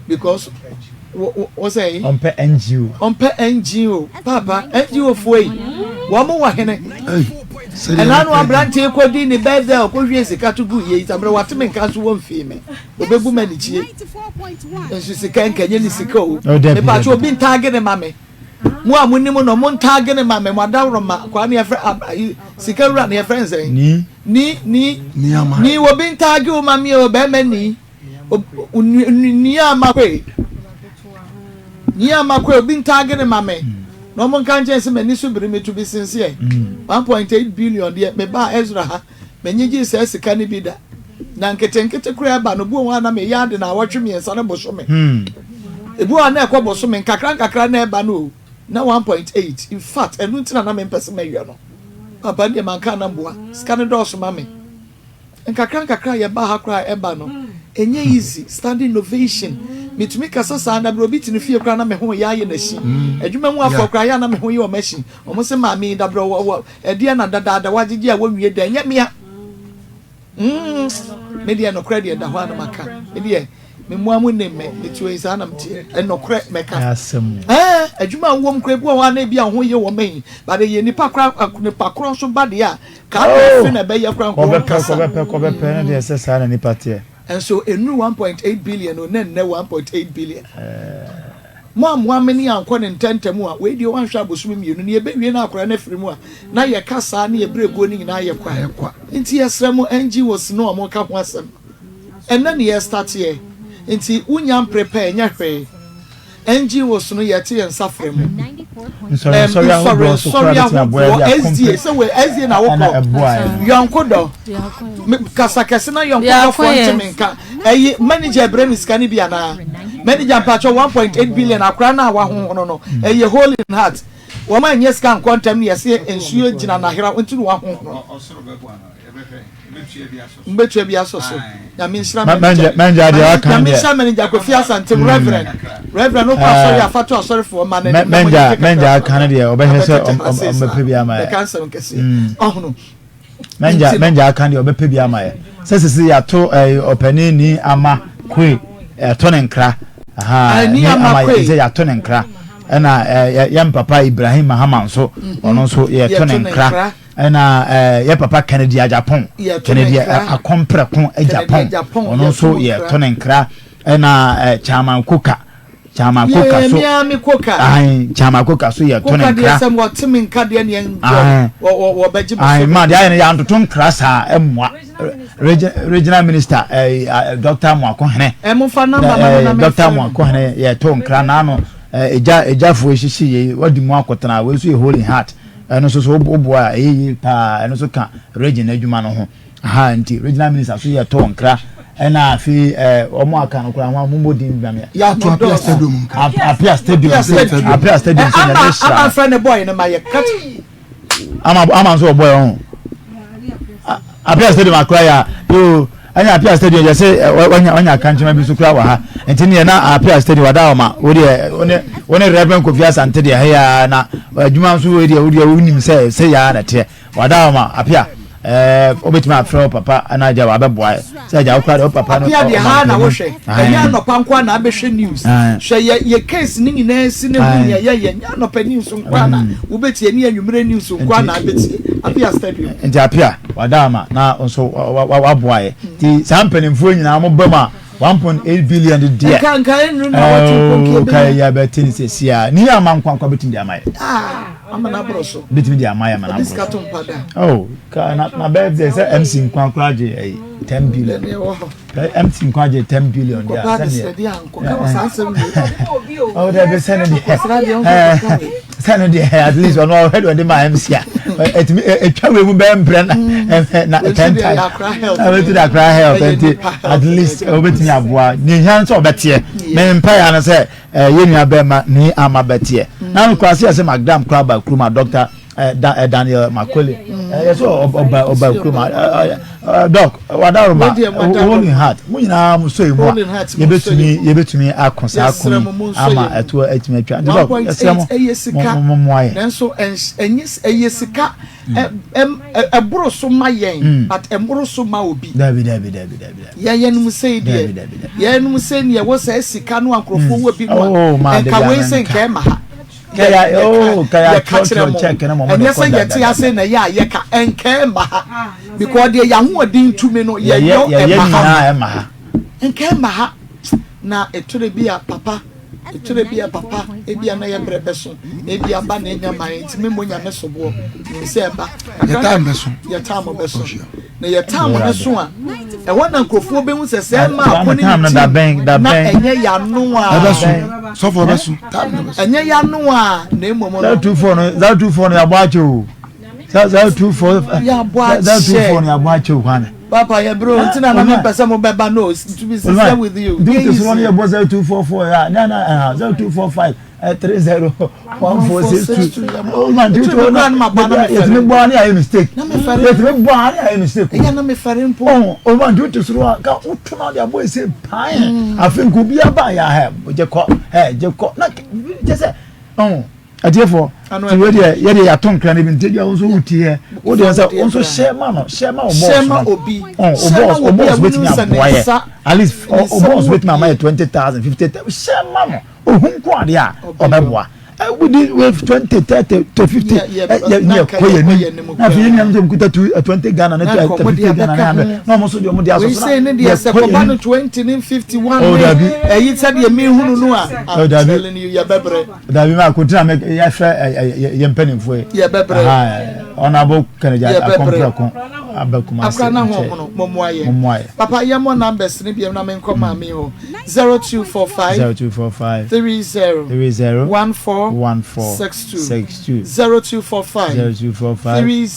because wɔ sɛ yi. Ɔmpɛ NGO. Ɔmpɛ NGO paapa NGO foɔ yi wɔn wɔ hene. Ɛna no aberanteɛ kɔdi ne birthday a ɔkɔhwie sika to gu yie yi mmerɛ wate me nka so wɔmfii me ɔbɛbu ma anikyie nso sika nkɛnyɛ ne sika o mepatwe obi ntaage ne ma me mo a monim no mo ntaage ne ma me mo adaworoma kwaa ne yɛfrɛ sika wura ne yɛfrɛ nsɛn ni ni ni obi ntaage wo ma me o bɛrima ni Nua Amakwe, Nua Amakwe, obi ntaage ne ma me. Na wɔn nka nkyɛn sɛ m'ani so biri me to be sincere. 1.8 billion deɛ me baa Ezra ha, m'anyi gyee saa sika no bi da. Na nketenkete koraa ɛba no, bu wɔn a na meyɛ ade na awɔtwe mmiɛnsa no bosome. Ebi wɔ hɔ a na ɛkɔ bosome, nkakra nkakra na ɛba no o, na 1.8. In fact, ɛno nti na na mempɛ sɛ mɛyɛ no. Papa deɛ manka na mboa, sika no dɔɔso ma me. Nkakra nkakra a yɛba ha koraa a ɛba no ɛnyɛ easy standing ovation metumi kasa saa na berɛ obi te ne fie koraa na me ho yɛ ayɛ n'akyi adwuma mu afɔ koraa yɛ a na me ho yɛ wɔn akyi wɔn se maame yi dabrɛ wɔ wɔ ɛdeɛ na dadaada wagyegye a wɔnwie da ɛnyɛ mea mm me deɛ nokorɛ deɛ da hɔ a na maka me deɛ Me mmoa mo nim me, me tuo yi saa na meteɛ. Ɛnɔkorɛ mɛka. Ɛɛ adwuma a wowɔ mu koraa ebi wɔ hɔ a na ebi a ho yɛ wɔ mɛyi but ɛyɛ nipa kora nipa korɔ nso ba deɛ a kaa na efi na ɛbɛyɛ koraa nko wɔn kasa. Kɔbɛpɛ kɔbɛpɛ ne deɛ sɛ saa na nipa teɛ. Nso enuru 1.8 billion o na nnɛ 1.8 billion. Mo ammoa me ne ankɔ ne ntɛntɛm a wei deɛ wanhwɛ abosome mmienu ne yɛbɛwie na akora no afiri mu a na yɛka saa ne yɛbrɛ guo no nyinaa yɛ kwa. Nti yɛsrɛ mo NGOs no a moka ho asɛm. Ɛnnɛ ne yɛ start yɛ. Nti wonya mprepare nyɛ hwee. NGOs no yɛte yɛn nsa frɛ mo. Nsɔre ahodoɔ so koraa bɛtumi aboa yɛ de akompɛ. SDA sɛ wɔ SDA na wokɔ. Yɔnko dɔ. Kasa kɛse na yɔnko dɔfoɔ nte me nka. Ɛyi manager brɛ me sika no bi anaa? Manager mpakyɛ 1.8 billion akora no a wahohono no ɛyɛ hole in heart. Wɔn a nyɛ sika nkɔ ntɛm no yɛse nsuo gyina n'ahera nti na wahohono. Mbetua bi asɔ so. Nyame nhyira manager. Manager deɛ waka deɛ. Nyame nhyira manager Kofi Asante mm. Reverend. Reverend okɔ asɔre afa to asɔrefoɔ ma n'anim. Manager manager aka no deɛ ɔbɛhwɛ sɛ ɔmbɛpɛ bi ama yɛ. Bɛka nsɛm kɛseɛ. Ɔhono. Manager manager aka deɛ ɔbɛpɛ bi ama yɛ. Sɛ sisi yɛato ɛɛ ɔpanin ni ama koe ɛto ne nkra. Ni ama yɛ sɛ yɛato ne nkra. Ɛna ɛɛ yɛn papa Ibrahim Mahama nso ɔno nso yɛto ne nkra. Ɛna eh, yɛ papa Kennedy Agyapong, Kennedy Akompreko Agyapong, ɔno nso yɛ tɔ ne nkra. Ɛna eh, Chairman Koka, Chairman Koka so, ahan, Chairman Koka so yɛ tɔ ne nkra. Ahan, ahan, ma deɛ ayɛ no yɛ antoto nkra saa ɛmoa. Regional Minister eh, eh, Dr. Amoakohene, eh, Dr. Amoakohene yɛ tɔ nkra n'ano. Ɛgya, ɛgyafoɔ esisi yɛ, wadi mu akɔtena, wei nso yɛ holy heart. Ɛno nso so woboa a ɛyɛ yie paa ɛno nso ka region adwuma no ho aha nti regional minister so yɛ tɔ nkra ɛna afei ɛɛ wɔn aka no koraa wɔn mo din bi ma mi. Yàtò Apia stadium nka. Apia stadium Apia stadium sɛ nyame hyira. Ama fɛ ne bɔyɛ ne ma yɛ kati. Ama ama nso wɔ bɔyɛ ho. Apia stadium akora yɛ a yoo ɛna Apia stadium yɛ sɛ wanya wanya kankyema bi nso kura wɔ ha nti ne yɛ na Apia stadium wada hɔ ma wo deɛ wo ne wo ne Reverend Kofi Asante deɛ ha ya na adwuma nso wo deɛ wo deɛ wonim sɛ sɛ ya na teɛ wada hɔ ma Apia ɛɛ wobɛtumi afrɛ wo papa ana agya wabɛboa sɛ agya wo kora deɛ wo papa no Apia deɛ ha na wohwɛ ɛnyɛ anɔpa nko a na abɛhwɛ news hwɛ yɛ yɛ case ne nyinaa si ne ho nea yɛyɛ nyɛ anɔpa news nko a na wobɛtie ne anwummerɛ news nko a na abɛtie Apia stadium nti Apia wada ama na nso waboa yɛ nti saa mpanimfoɔ nyinaa mo ba mu a 1.8 billion de deɛ nka nka ɛnuru na wɔtwe mponkie bɛnya ka yɛ bɛte ne sɛsi a ne yɛ ama nkwankwa bɛtumi de ama yɛ ama no aboro so bɛtumi de ama yɛ ama no aboro so oh ka na na bɛyɛ sɛ sɛ MC nkwankwa agye ɛyi 10 billion MC nkwa gye 10 billion deɛ a sɛdeɛ ɔwɔ dɛ bi sɛne deɛ sɛne deɛ at least ɔno ɔhwɛ deɛ ɔde ma MC a ɛtumi ɛtwa wei mu bɛyɛ mprɛ na na ten times ɛbɛti de akora health nti at least ɔbɛtumi aboa ne hia nso ɔbɛteɛ mɛ mpa yɛ ano sɛ yɛ nua bɛrima ne ama bɛteɛ na no kora se yɛ sɛ madam kora ba kurom a doctor Daniel Makole yɛ sɛ ɔba ɔba kurom a dɔk wadaroma holy heart mo nyinaa mo sɔ yi mu a yɛbɛtumi yɛbɛtumi ako saa ko yi ama ɛto atumi atwa nti dɔk yɛsrɛ mo mo mo mmoa yɛ. Nanso ɛnyɛ ɛyɛ sika ɛboro so ma yɛn but ɛmboro so ma obi. Dabi dabi dabi dabi. Yɛn yɛnom sei deɛ yɛnom sei neɛ ɛwɔ saa sika no a nkurɔfoɔ wɔ bi mu a nka wei sɛ nka ɛma ha. Yɛka kyerɛ mo ɛnyɛ sɛ yɛte ase na ɛyɛ a yɛka ɛnka ɛmma ha because deɛ yɛahoɔden tumi no yɛyɔ ɛmma ha nka ɛmma ha na ɛtore bi a papa ɛtore bi a papa ebi a na yɛ brɛ bɛso na ebi aba na enya man nti me mo nyame soboɔ nim sɛ ɛba yɛ time bɛso yɛ time bɛso Na yɛ tam no so a, ɛhɔ na nkurɔfoɔ bɛhu sɛ sɛ ɛma ako ne ne team na ɛnyɛ yano a. Ɛbɛso, sɔfo ɛbɛso, tam no bɛso. Ɛnyɛ yano a na mmom no. 024 no, 024 no yɛabɔ akyɛ o. 024, 024 no yɛabɔ akyɛ o kwane. Papa yɛ bro nti na na mepɛ sɛ mobɛba no to be sincere with you. Nti wote soro no yɛbɔ 0244 a, na na 0245. 30 1462 oh man do to na yɛtumi bɔ a ne ayɛ mistake yɛtumi bɔ a ne ayɛ mistake ɛyɛ na mefɛre mpo oh oh man do to soro a ka woto no de abɔ ɛsɛ pan afei nka obi aba yɛ ahɛ gye kɔ ɛ gye kɔ na kyɛ sɛ ɔn atiefoɔ ti wei deɛ yɛdeɛ yɛato nkra no bi nti deɛ wo nso wotie wo deɛ sɛ wo nso hyɛ ma no hyɛ ma wo bɔɔs no ɔn o bɔɔs o bɔɔs bɛtumi aboa yɛ at least o bɔɔs bɛtumi ama yɛ 20,000 50,000 hyɛ ma no Ohu nko adeɛ a ɔbɛboa. Within wave 20, 30 to 50 yɛ kɔ yɛ nim. Na afei yɛn nuanom sɛ kuta 20 Ghana ne 50 Ghana ne 100 na wɔn nso deɛ wɔn de asɔ so na yɛ kɔ yɛ nim. 20 ne 51 ne ɛyi sɛ deɛ mi hunu no a. Oh dabi. Yɛ bɛbrɛ. Dabi ma ko tena mɛ yɛ fɛ yɛ mpanimfoɔ yi. Yɛ bɛbrɛ. Ɔnabɔ Kennedy Akompreko. aba Kumasi Akora na ho nkyɛ. ɔhono mommoa yɛn. Mommoa yɛn. Papa yɛmmɔ numbers no biom na menkɔ maame yi hɔ. 0245 0245 30 30 14 14 62 62 0245 0245 30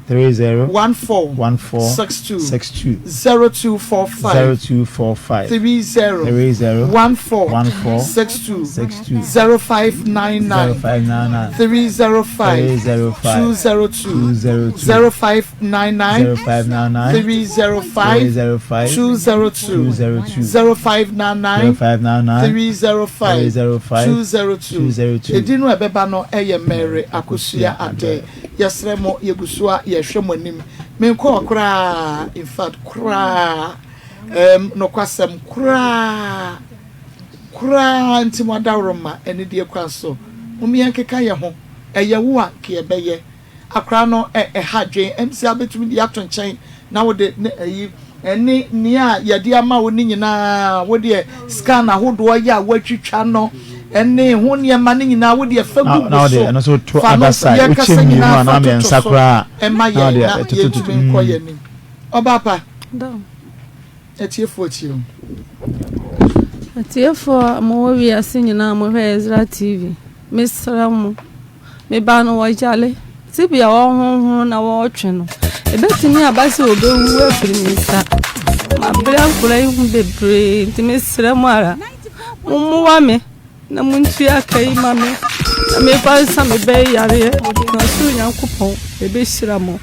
30 14 14 62 62 0245 0245 30 30 14 14 62 62 0599 0599 305 305 202 202 0599 0599 305 305 202 202 0599 0599 305 305 202 202. Edin no a ɛbɛba no yɛ Mary Akosua Adeh. Yɛsrɛ mo, yɛgu so a yɛhwɛ mo anim. Menkɔɔ koraa, in fact koraa, um, nokwasɛm koraa, koraa nti mo adaworoma anidie kwan so. Mom yɛnkeka yɛn ho, ɛyɛ wo a nka yɛbɛyɛ. Akora no ɛ ɛha adwen ɛm sɛ abɛtumi de ato nkyɛn na wode ne ayi ɛne nea yɛde ama wo ne nyinaa wodeɛ scan ahodoɔ yɛ a woatwitwa no ɛne ho nneɛma no nyinaa wodeɛ fa Na gugu na wode so ɛno nso to fa no other side yɛn wokyɛ kasa mmienu nyinaa fa anaa toto mmiɛnsa so koraa ɛma na yɛn wode na ɛtotototo yɛntumi nkɔ mm. yɛn anim ɔbaa pa atiefoɔ tie o. Atiefoɔ a mowɔ wiase nyinaa a mohwɛ Ezra TV, mesrɛ mo, Me ba no wɔyare, tebea a ɔrehonhon na wɔretwe no, ebetumi aba sɛ obewu afiri me nsa. Mabrɛ nkwadaa yi ho bebree nti mesrɛ mo ara, mommoa me na montua ka yi ma me na memfa nsa me ba yi yareɛ na ɔsoro Nyankopɔn ɛbɛhyira mo.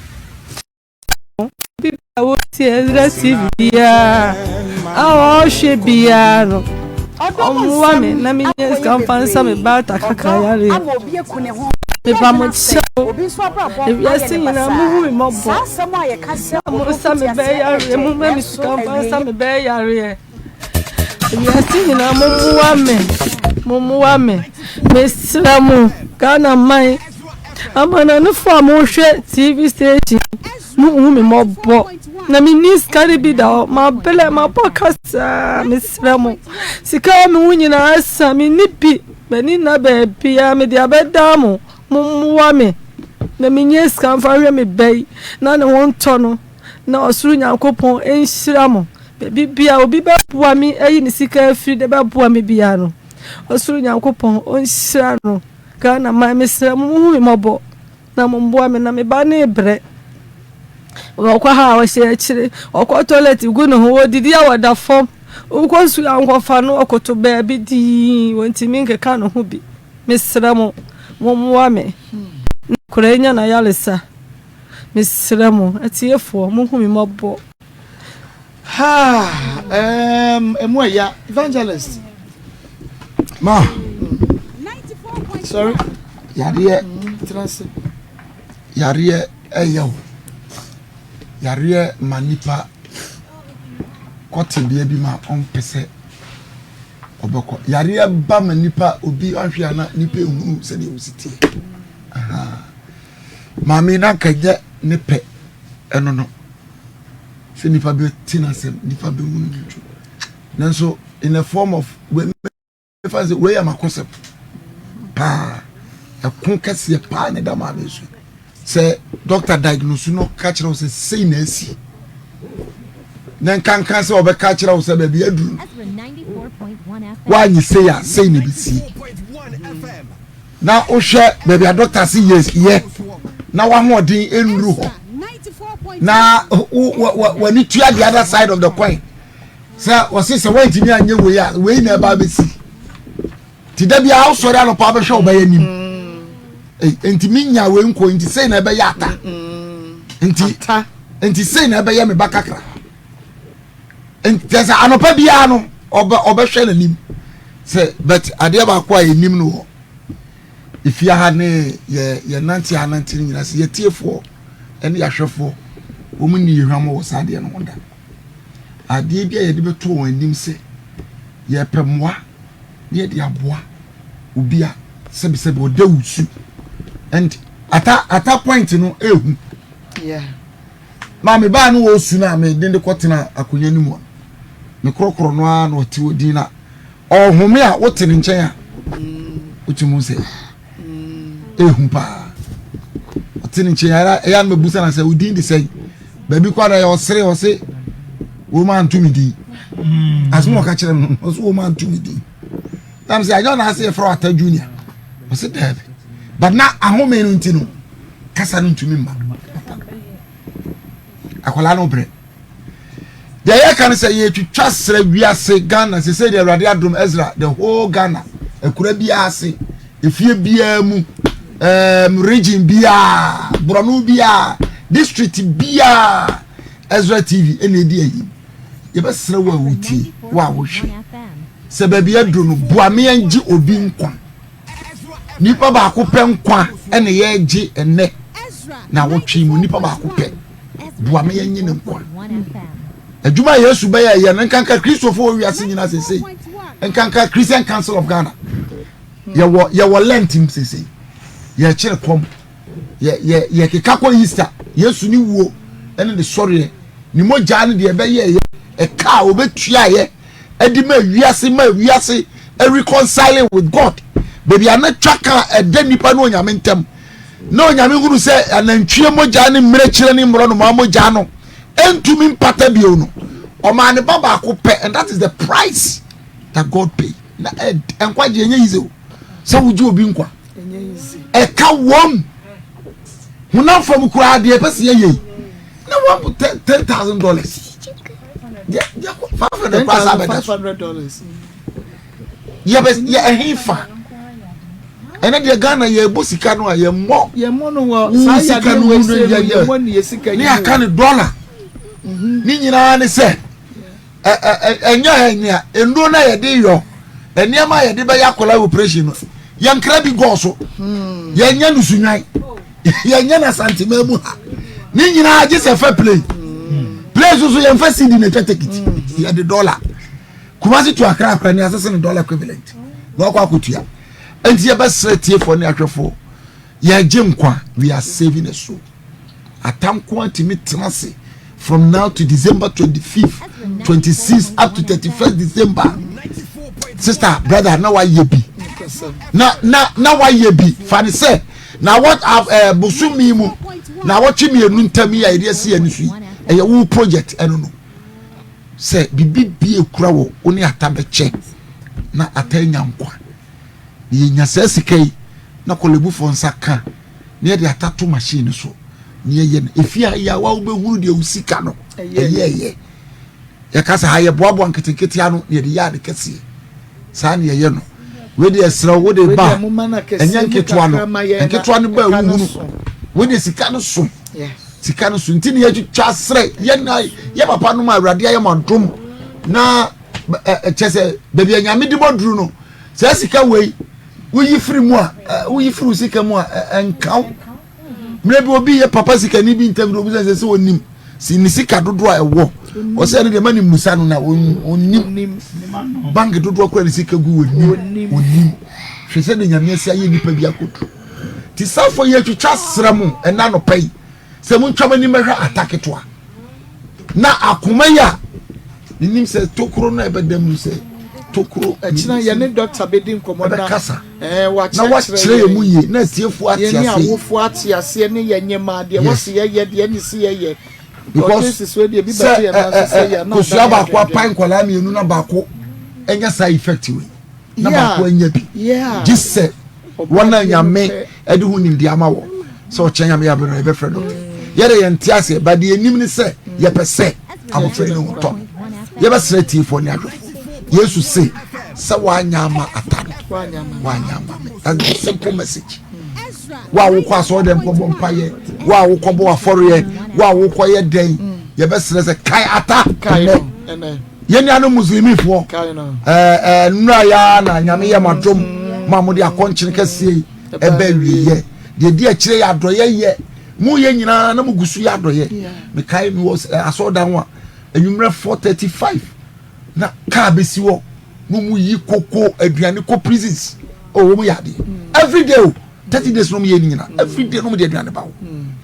Obi a wotie Ezra TV biara a ɔrehwɛ biara no, ɔmmoa me na menyɛ sika mfa nsa me ba atakakra yareɛ. Mepa mo kyɛw, ewiase nyinaa mohu me mmɔbɔ na monsa me ba yareɛ, momma me sika mfa nsa me ba yareɛ. Ewiase nyinaa mommoa me, mommoa me. Mesrɛ mo, Ghana man, amanɔnefoɔ a mohwɛ TV station, monhu me mmɔbɔ. Na menni sika no bi da hɔ, mabrɛ, mabɔ ka saa, mesrɛ mo. Sika a me ho nyinaa asa, menni bi, m'ani nna baabiara, mede abɛdaa mo. Mommoa me na menyɛ sika mfa nhwɛ me ba yi na ne ho ntɔ no, na ɔsoro Nyankopɔn nhyira mo. Baabi biara obi bɛboa me ayi ne sika afiri de bɛboa me biara no, ɔsoro Nyankopɔn ɔnhyira no. Ghana man mesrɛ mo monhu me mmɔbɔ na momboa me na me ba no rebrɛ. Ɔkɔ ha a ɔhyɛ akyire, ɔkɔ toilet gu ne ho, ɔdidi a ɔda fam, wokɔ nsuo a nkɔfa no ɔkoto baabi dii, ɔntumi nkeka ne ho bi. Mesrɛ mo mommoa me na akwadaa yi nya n'ayaresa. Mesrɛ mo atiefoɔ monhu me mmɔbɔ. Haa ɛɛm emu ɛya evangelist. Ma. Sorry. Yareɛ. Tena ase. Yareɛ ɛyɛ o. Yareɛ ma nipa kɔ tebea bi ma ɔmpɛ sɛ ɔbɛkɔ. Yareɛ ba ma nipa obi ahwɛ ana nipa ehunu sɛdeɛ osi teɛ. Maame na nka nyɛ ne pɛ ɛno no. Sɛ nipa bɛ te n'asɛm, nipa bɛ hunu ne dwo. Nanso in a form of wei mefa sɛ wei yɛ makosɛm paa ɛko kɛseɛ paa ne da maame so sɛ doctor diagnose no ka kyerɛ wo sɛ sei na asi na nkanka sɛ ɔbɛka kyerɛ wo sɛ baabi aduru woanye sei a sei na ɛbɛsie Na wohwɛ baabi a dɔkta se yɛ yɛ na w'ahoɔden nnuru hɔ na w'ani tua the other side of the coin sɛ wɔse sɛ woantumi anyɛ wei a wei na ɛba bɛsi nti da biara wosɔre anɔpa wobɛhwɛ wo bɛyɛ anim nti menya wei nkɔ nti sei na ɛbɛyɛ ata nti nti sei na ɛbɛyɛ me ba kakra nti sɛ anɔpa biara no ɔbɛ ɔbɛhwɛ n'anim sɛ but adeɛ baako a yɛnim no wɔ efie ha ne yɛ yɛnante anante no nyinaa sɛ yɛtiefoɔ ɛne yɛahwɛfoɔ wɔn nni yɛ hwam wɔ saa adeɛ no ho da adeɛ bi a yɛde bɛto wɔn anim sɛ yɛpɛ mmoa ne yɛde aboa obi a sɛbisɛbi ɔda wusu and ata ata point no ehu. Yeah. Ma me baa no ɔresu no a mede no kɔtena akonnwa no mu no, mekorɔkorɔ no ara na ɔte hɔ din na ɔhome a wote ne nkyɛn a wotumi hu sɛ ehu paa. Ɔte ne nkyɛn ara ɛyɛ a na mabusa no sɛ wo din de sɛn? Baabi kɔ ara yɛ ɔsere ɔse wɔn anto me din. Hmm. Asɛm ɔka kyerɛ me no ɔse wɔn anto me din. Nam sɛ anyɛ ɔna ase yɛfrɛ ata junior. Ɔse daabi. But na ahome no nti no kasa no ntumi mma. Akwadaa no brɛ. Deɛ yɛka no sɛ yɛtwitwa serɛ wiase Ghana sɛ sɛ deɛ Awurade adom Ezra the whole Ghana akura biara ase efie biara mu um, region biara borɔno biara district biara Ezra TV ɛna ɛdi ahim yɛbɛsrɛ wo a wotie wo a wohwɛ sɛ baabi aduro no boa me yɛngye obi nkwa Nipa baako pɛ nkwa na yɛregye ɛnɛ na awɔtwe mu nipa baako pɛ boa me yɛnye ne nkwa adwuma a Yesu bɛyɛ yɛ no nkanka Kristofo wɔ wiase nyinaa sesei nkanka Christian Council of Ghana yɛwɔ yɛwɔ Lent mu sesei yɛkyerɛ kɔm yɛ yɛ yɛkeka kɔ Easter Yesu ne wuo ɛne ne sɔreɛ ne mogya ne deɛ ɛbɛyɛ yɛ ɛka a wɔbɛtua yɛ ɛde ma wiase ma wiase reconciling with God baabi a na twa ka ɛda nipa ne onyame ntam na onyame hunu sɛ anantwie mogya ne mmirekyerɛ ne mmorɔnoma mogya no ɛntumi mpata bio no ɔmaa ne ba baako pɛ and that is the price that God pay na nkwagye ɛnyɛ yize o sɛ wogye obi nkwa ɛka wɔm honam fam koraa deɛ ɛpɛ sɛ yɛyɛ yi na wɔn $10,000 deɛ deɛ 500 koraa saa bɛda so yɛbɛ yɛ ɛhe fa ɛnɛ deɛ Ghana yɛbɔ sika no a yɛmmɔ yɛmmɔ no wɔ saa sika no mu no yɛyɛ ne yɛaka ne dɔla mhm. ne nyinaa ne sɛ ɛnyɛ ɛnea nnuro no a yɛde yɔ nneɛma a yɛde bɛyɛ akwadaa operation no yɛnkra bi gɔɔ so hmm. yɛnyɛ no sunwan yɛnyɛ no asantema mu ha ne nyinaa gye sɛ fɛ plane plane so so yɛmfa cd na ɛtwa ticket hmm. yɛde dollar kumasi to akra akra ne asese ne dollar equivalent na wakɔ akɔtua nti yɛbɛsrɛ tiefoɔ ne ahwɛfoɔ yɛgye nkwa we are saving a soul Atamko atumi tena ase from now to December 25th, 26 up to 31st December. Sister, brother, na wayɛ bi. Na na na wayɛ bi. Fa ne sɛ na what uh, bosome mu na wɔtwe mmienu ntam yi a yɛde asi yɛn so yi ɛyɛ wo project ɛno no sɛ biribi bie kura wɔ wo ne ata bɛkyɛ na ata anya nkwa na yɛnya saa sika yi na kɔlɛbufoɔ nsa ka na yɛde ata to machine no so na yɛyɛ no efi ha yi a wa wobɛhunu deɛ wo sika no ɛyɛɛyɛ yɛka sɛ ha yɛboaboa nketenkete ano na yɛde yɛ ade kɛseɛ saa na yɛyɛ no wei deɛ ɛserɛ wo de ba ɛnyɛ nketewa no nketewa no ba wohunu wei deɛ sika no so sika no so nti ne yɛtwitwa serɛ yɛ na yɛ papa nom a awurade ayɛ mo adom na kyɛ sɛ baabi a nyame de bɔduru no saa sika wei woyi firi mu a woyi firi wo sika mu a ɛnka wo mmerɛ bi obi yɛ papa sikani bi ntam de obi sɛ sɛ onim si ne sika dodoɔ a ɛwɔ ɔsɛ ɛno deɛ ma ne mmusa no na onim bank dodoɔ kora ne sika gu onim onim hwɛ sɛ de nyame asi ayɛ nipa bi akodu ti safo yɛ twitwa srɛ mu ɛna nɔpɛ yi Sɛ montwa mo ani mmɛhwɛ ata ketewa na akoma yi a menim sɛ tokuro no a ɛbɛda mu sɛ tokuro. Ɛkyina yɛne dɔkta bɛdi nkɔmmɔ na ɛbɛkasa na wakyerɛ yɛn mu yie na atiefoɔ ate aseɛ. Yɛne awofoɔ ate aseɛ ne yɛn nyemaa deɛ wɔsi yɛyɛ deɛ ne si yɛyɛ. Because sɛ ɛ ɛ kosua baako apan nkwadaa mmienu na baako anya saa effect wei. na baako anya bi gye sɛ wɔn a nyame de ho nimdeɛ ama wɔ sɛ ɔkyɛ nyame yɛ abɛrɛ yɛbɛfrɛ dɔkta yɛde yɛn te aseɛ ba deɛ anim ne sɛ yɛpɛ sɛ abɔfra yi ne ho tɔ no yɛbɛsrɛ tiefoɔ ne ahwɛfoɔ yesu se sɛ woanya ama ata no woanya ama me that's the simple message wo a wokɔ asɔre dɛm kɔbɔ mpayɛ wo a wokɔbɔ afɔreɛ wo a wokɔyɛ dɛn yɛbɛsrɛ sɛ kae ata ɛnɛ Yɛn nuanom Muslimifoɔ, ɛɛ nnura yi ara na Nyame yɛ mo adom ma mo de akɔnkyene kɛseɛ yi ɛbɛ awieɛ. Deɛ ɛdi akyire yɛ adɔyɛ yɛ. Mo yɛ nyinaa na mo gu so yɛ adɔyɛ. Mekae me wɔ asɔredan ho a, anwummerɛ 4:35 na kaa bɛsi hɔ na wɔn yi koko aduane kɔ prisons. Oh, wɔn yɛ adeɛ. Every day o. 30 days no yɛ ni nyina every day no de aduane ba wo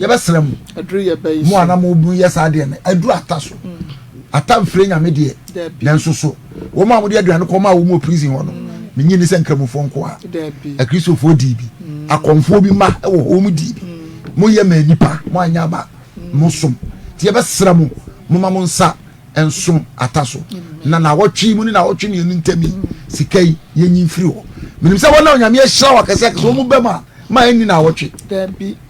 yɛbɛsrɛ mo mo ana mo yɛ saa deɛ no aduru ata so ata mfiri nyame deɛ nanso so wɔn a wɔde aduane kɔ ma wɔn wɔ prison hɔ no menyi ne sɛ nkramofoɔ nko a akristofoɔ dii bi akɔmfoɔ bi ma wɔ hɔ wɔn dii bi mo yɛ ma nipa mo anya ba mo som. Nti yɛbɛsrɛ mo, momma mo nsa nso ata so na naawɔtwe mu ne naawɔtwe mmienu ntam yi sika yi yɛnyi mfiri hɔ. Menim sɛ wɔn a Onyame ahyira wɔ akɛse akɛse wɔn mu bɛm a ma ɛnni naawɔtwe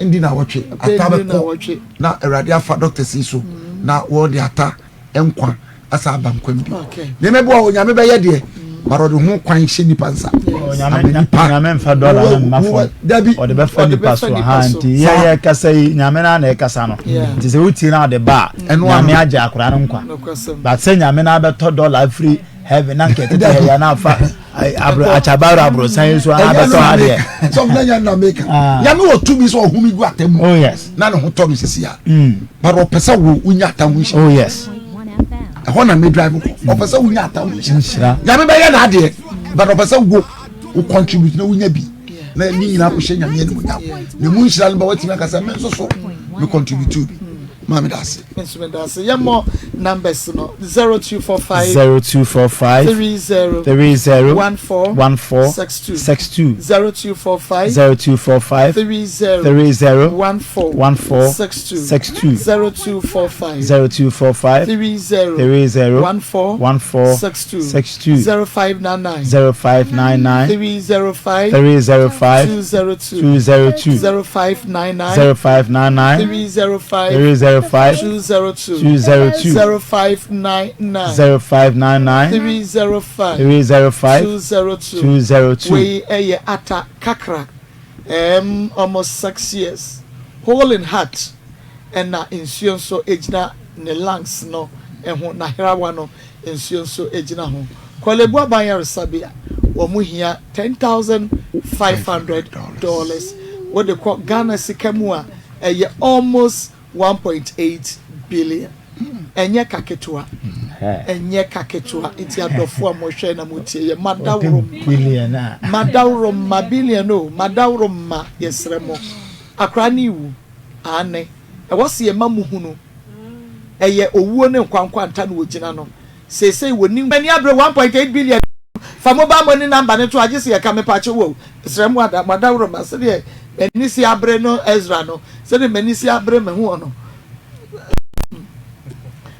ndi naawɔtwe ata bɛkɔ na Awurade afa doctors yi so na wɔde ata nkwa asa aba nkwa mu bio. Nneɛma bi wɔ hɔ Onyame bɛyɛ deɛ but ɔde ho kwan hyɛ nipa nsa. Onyame Nyame nfa dɔla no mma fam. Dabi. Ɔde bɛfa nipa so ha nti yɛ yɛ kasa yi Nyame na na ɛkasa no. Nti sɛ wotie na ɔde ba a Nyame agye akora no nkwa. But sɛ Nyame na abɛtɔ dɔla afiri heaven na nka ɛtete ha yi na afa abro akyabaro aborosan yi so abɛtɔ ha deɛ. Sɔfo na nyame na meka. Nyame wɔ tumi sɛ ɔhome gu atamu. Oh yes. Na ne ho tɔ no sisi a. But ɔpɛ sɛ wo wonya atamu nhyira. Oh yes. Ɛhɔ na me drive kɔ. Ɔpɛ sɛ wonya atamu nhyira. Nyame bɛyɛ n'adeɛ but ɔpɛ sɛ wo wo contribute na wonya bi. Na ne nyinaa kɔhyɛ Nyame animuonyam. Na emu nhyira no ba watumi aka sɛ me nso so me contribute bi. Maame da ase. Me nso meda ase. Yɛmmɔ numbers no, 0245 0245 30 30 14 14 62 62 0245 0245 30 30 14 14 62 62 0245 0245 30 30 14 14 62 62 0599 0599 305 305 202 202 0599 0599 305 305 202 202 0599 0599 305 305 202 202. Wei ɛyɛ Atta Kakra um almost 6 years hole in heart ɛna nsuo nso gyina ne lungs no ho na hrawa no nsuo nso gyina ho. Korle Bu Aban Ayaresabea wɔn hia $10,500 wode kɔ Ghana sika mu a ɛyɛ almost 1.8 billion. Ɛnyɛ ka ketewa, ɛnyɛ ka ketewa. Nti adɔfo a mohwɛ na motie yɛ, madaworo billion a. Madaworo ma billion o, madaworo ma. Yɛsrɛ mo, akora ne iwu ane ɛwɔ sɛ yɛma mu hunu ɛyɛ owuo ne nkwankwanta na wɔgyina no seesei wɔ ni ani abere. 1.8 billion, fa mobile money number ne to agye sɛ yɛka. Mepakye wɔ srɛ mo ada madaworo ma sɛdeɛ m'ani si abere no, Ezra no, sɛdeɛ m'ani si abere me ho no,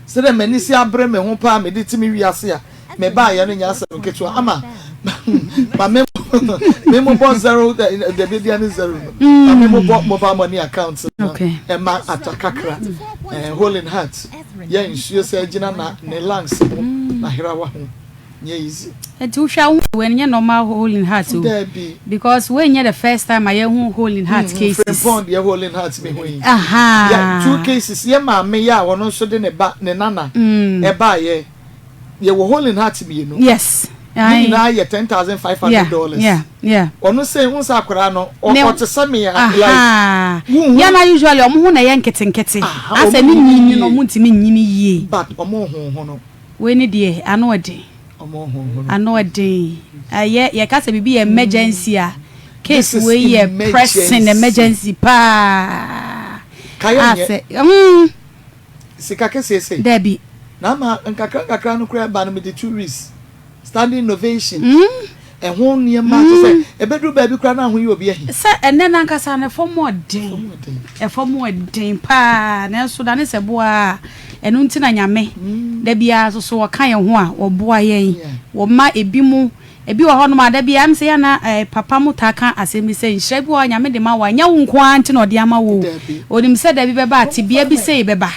sɛdeɛ m'ani si abere me ho paa mede ti me wiase a mebaayɛ no nyɛ asɛm nketewa ama ma me me mo bɔ zero dabi deɛ ne zero no ma me mo bɔ mobile money account no ɛma Atakakra hole in heart yɛ nsuo sɛ gyina na ne lungs ho na herawa ho nyɛ easy. Nti wohwɛ a, wohu wei nyɛ normal hole in heart o. Dabi. Because wei nyɛ the first time a yɛhu hole in heart cases. Frimpong deɛ hole in heart mi hu yi. Aha. Yɛ two cases, yɛ maame yɛ a ɔno nso de ne ba ne nana ɛbaayɛ, yɛwɔ hole in heart mmienu. Ne nyinaa yɛ $10,500. Ɔno sɛ n sɛ akwaraa no ɔte sɛ me a like wuhu. Yana usually ɔmo ho na ɛyɛ nketenkete. Asɛ ne nyini no, ɔmo ntumi nyini yie. But ɔmo ho no. Wei ne deɛ ano ɔden. Ɔmo ho no. Ano ɔden. Ɛyɛ yɛka sɛ biribi yɛ emergency a, case This is wei yɛ pressing emergency paa. Kayɛ nyɛ. Asɛ Sika kɛseɛ sɛ. Dabi. Na ama nkakra nkakra no koraa ba no mede 2 weeks standing ovation. Ɛho nneɛma kyɛ sɛ ɛbɛduru baabi koraa na ahoyɛ obi ahi. Sɛ ɛnɛ nankasa no ɛfɔm ɔden, ɛfɔm ɔden paa, nanso dane sɛ boa a ɛno nti na Nyame da biara nso so wɔka yɛn ho a wɔboa yɛn, wɔma ebi mu ebi wɔ hɔnom a da biara m sɛ yɛna papa mo taa ka asɛm bi sɛ nhyira bi wɔ hɔ a Nyame de ma wo a, nyɛ wo nko ara nti na ɔde ama wo o. Onim sɛ da bi bɛba a tebea bi sei bɛba,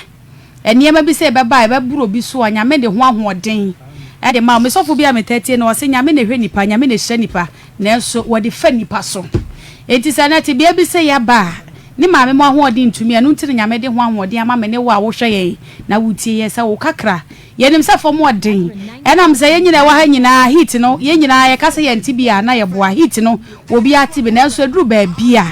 nneɛma bi sɛ ɛbɛba a ɛbɛboro obi so a, Nyame de ho ahoɔden ɛde ma wo. Me sɔfo bi a metaa tie no, ɔse Nyame na ɛhwɛ nipa, Nyame na ɛhyira nipa, nanso wɔde fa nipa so. Enti sɛ na tebea bi sɛ yɛaba a ne maame mu ahoɔden ntumi, ɛno nti na Nyame de ho ahoɔden ama me ne wo a wohwɛ yɛn na wotie yɛn sɛ wo kakra. Yɛnim sɛ fam ɔden ɛnam sɛ yɛn nyinaa ɛwɔ ha nyinaa heat no, yɛn nyinaa yɛka sɛ yɛnte bi a na yɛboa heat no, obiara te bi, nanso ɛduru baabi a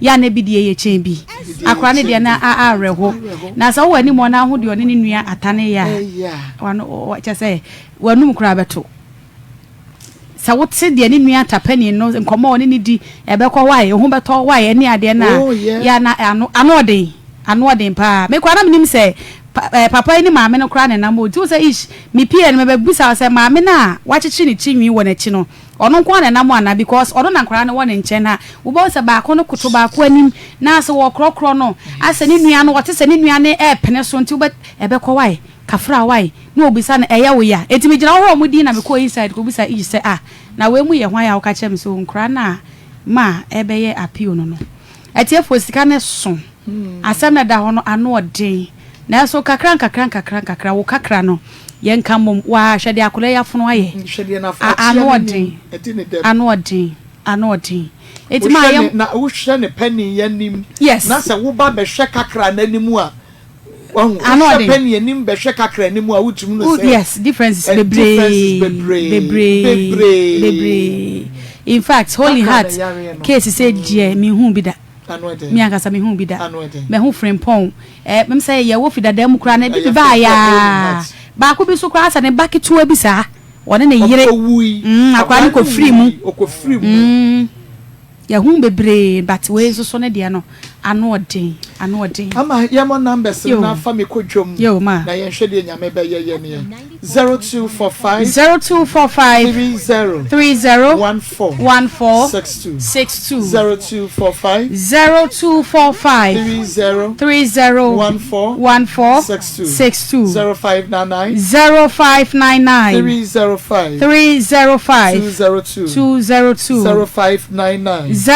yɛ a na bi deɛ yɛ kyɛn bi. Akora ne deɛ na awerɛho na sɛ wowɔ anim ɔno aho deɛ ɔne ne nua atane yɛ a wano kyɛ sɛ wanum koraa bɛto sɛ wote deɛ ne nua atapani no nkɔmmɔ a ɔne ne di ɛbɛkɔ hɔ a ɛho bɛtɔ hɔ a ɛne adeɛ no a yɛ na ano ano ɔden, ano ɔden paa. Me koraa na menim sɛ Pa eh, papa yi ne maame no koraa na ɛnam hɔ. Nti wohu sɛ ish, mepie no mebɛbisa wo sɛ maame no a wakyekyere ne ti nwi wɔ n'akyi no, ɔno nko ara na ɛnam hɔ anaa? Because ɔno na nkwadaa no wɔ ne nkyɛn na wobɛhu sɛ baako no koto baako anim na asɛ wɔrekorɔkorɔ no, asɛ ne nua no, ɔte sɛ ne nua no repene so nti wobɛ, ɛbɛkɔ wae, kafra wae, na ɔbisa no ɛyɛ wo ya? Nti megyina hɔ hwɛ wɔn din na mekɔɔ inside kɔbisa ish sɛ ah, na wei mu yɛ hwan a woka kyerɛ me sɛ oh nkwadaa no a ma ɛrebɛyɛ appeal no no. Atiefoɔ sika no so. Asɛm no a ɛda hɔ no, ano ɔden. Nanso nkakra nkakra nkakra nkakra, wo kakra no, yɛnka mmom. Waa, hwɛ deɛ akwadaa yi afono ayɛ. Hwɛ deɛ n'af A, akyea ano n'anim, ɔden. ɛdi ne dɛm. Ano ɔden. Ano ɔden. Enti ma Wohwɛ yɛn. ne, na wohwɛ ne panin anim, Yes. na sɛ woba bɛhwɛ kakra n'anim a, wahu, Ano wohwɛ ɔden. panin anim bɛhwɛ kakra anim a, wotumi hu Wo, sɛ, yes, differences eh, bebree. differences bebree, Bebree. bebree. Bebree. In fact, Holy Kakra na Heart ɛyareɛ no. case sɛ deɛ, menhuu bi da. Ano ɛden. Me ankasa mehuu bi da. Ano ɛden. Mahu frempɔn. Eh, mem sɛ yɛwɔ fi dada mu koraa na ebi Ɛyɛ baa frempɔn, holy yaa. heart. Baako bi nso koraa sɛ ne ba ketewa bi saa. Ɔne ne yere. Ɔwui. Mm, akwadaa no Akwadaa no kɔfiri mu. wui, ɔkɔfiri mu. Mm, yɛhu bebree but wei nso so ne deɛ no ano ɔden, ano ɔden. Ama yɛmmɔ numbers no Yo. na fa me kɔ dwom Yo, ma. na yɛnhwɛ deɛ Nyame bɛyɛ yɛn ɛ. 0245 0245 30 30 14 14 62 62 0245 0245 30 30 14 14 62 62 0599 0599 305 305 202 202 0599 0.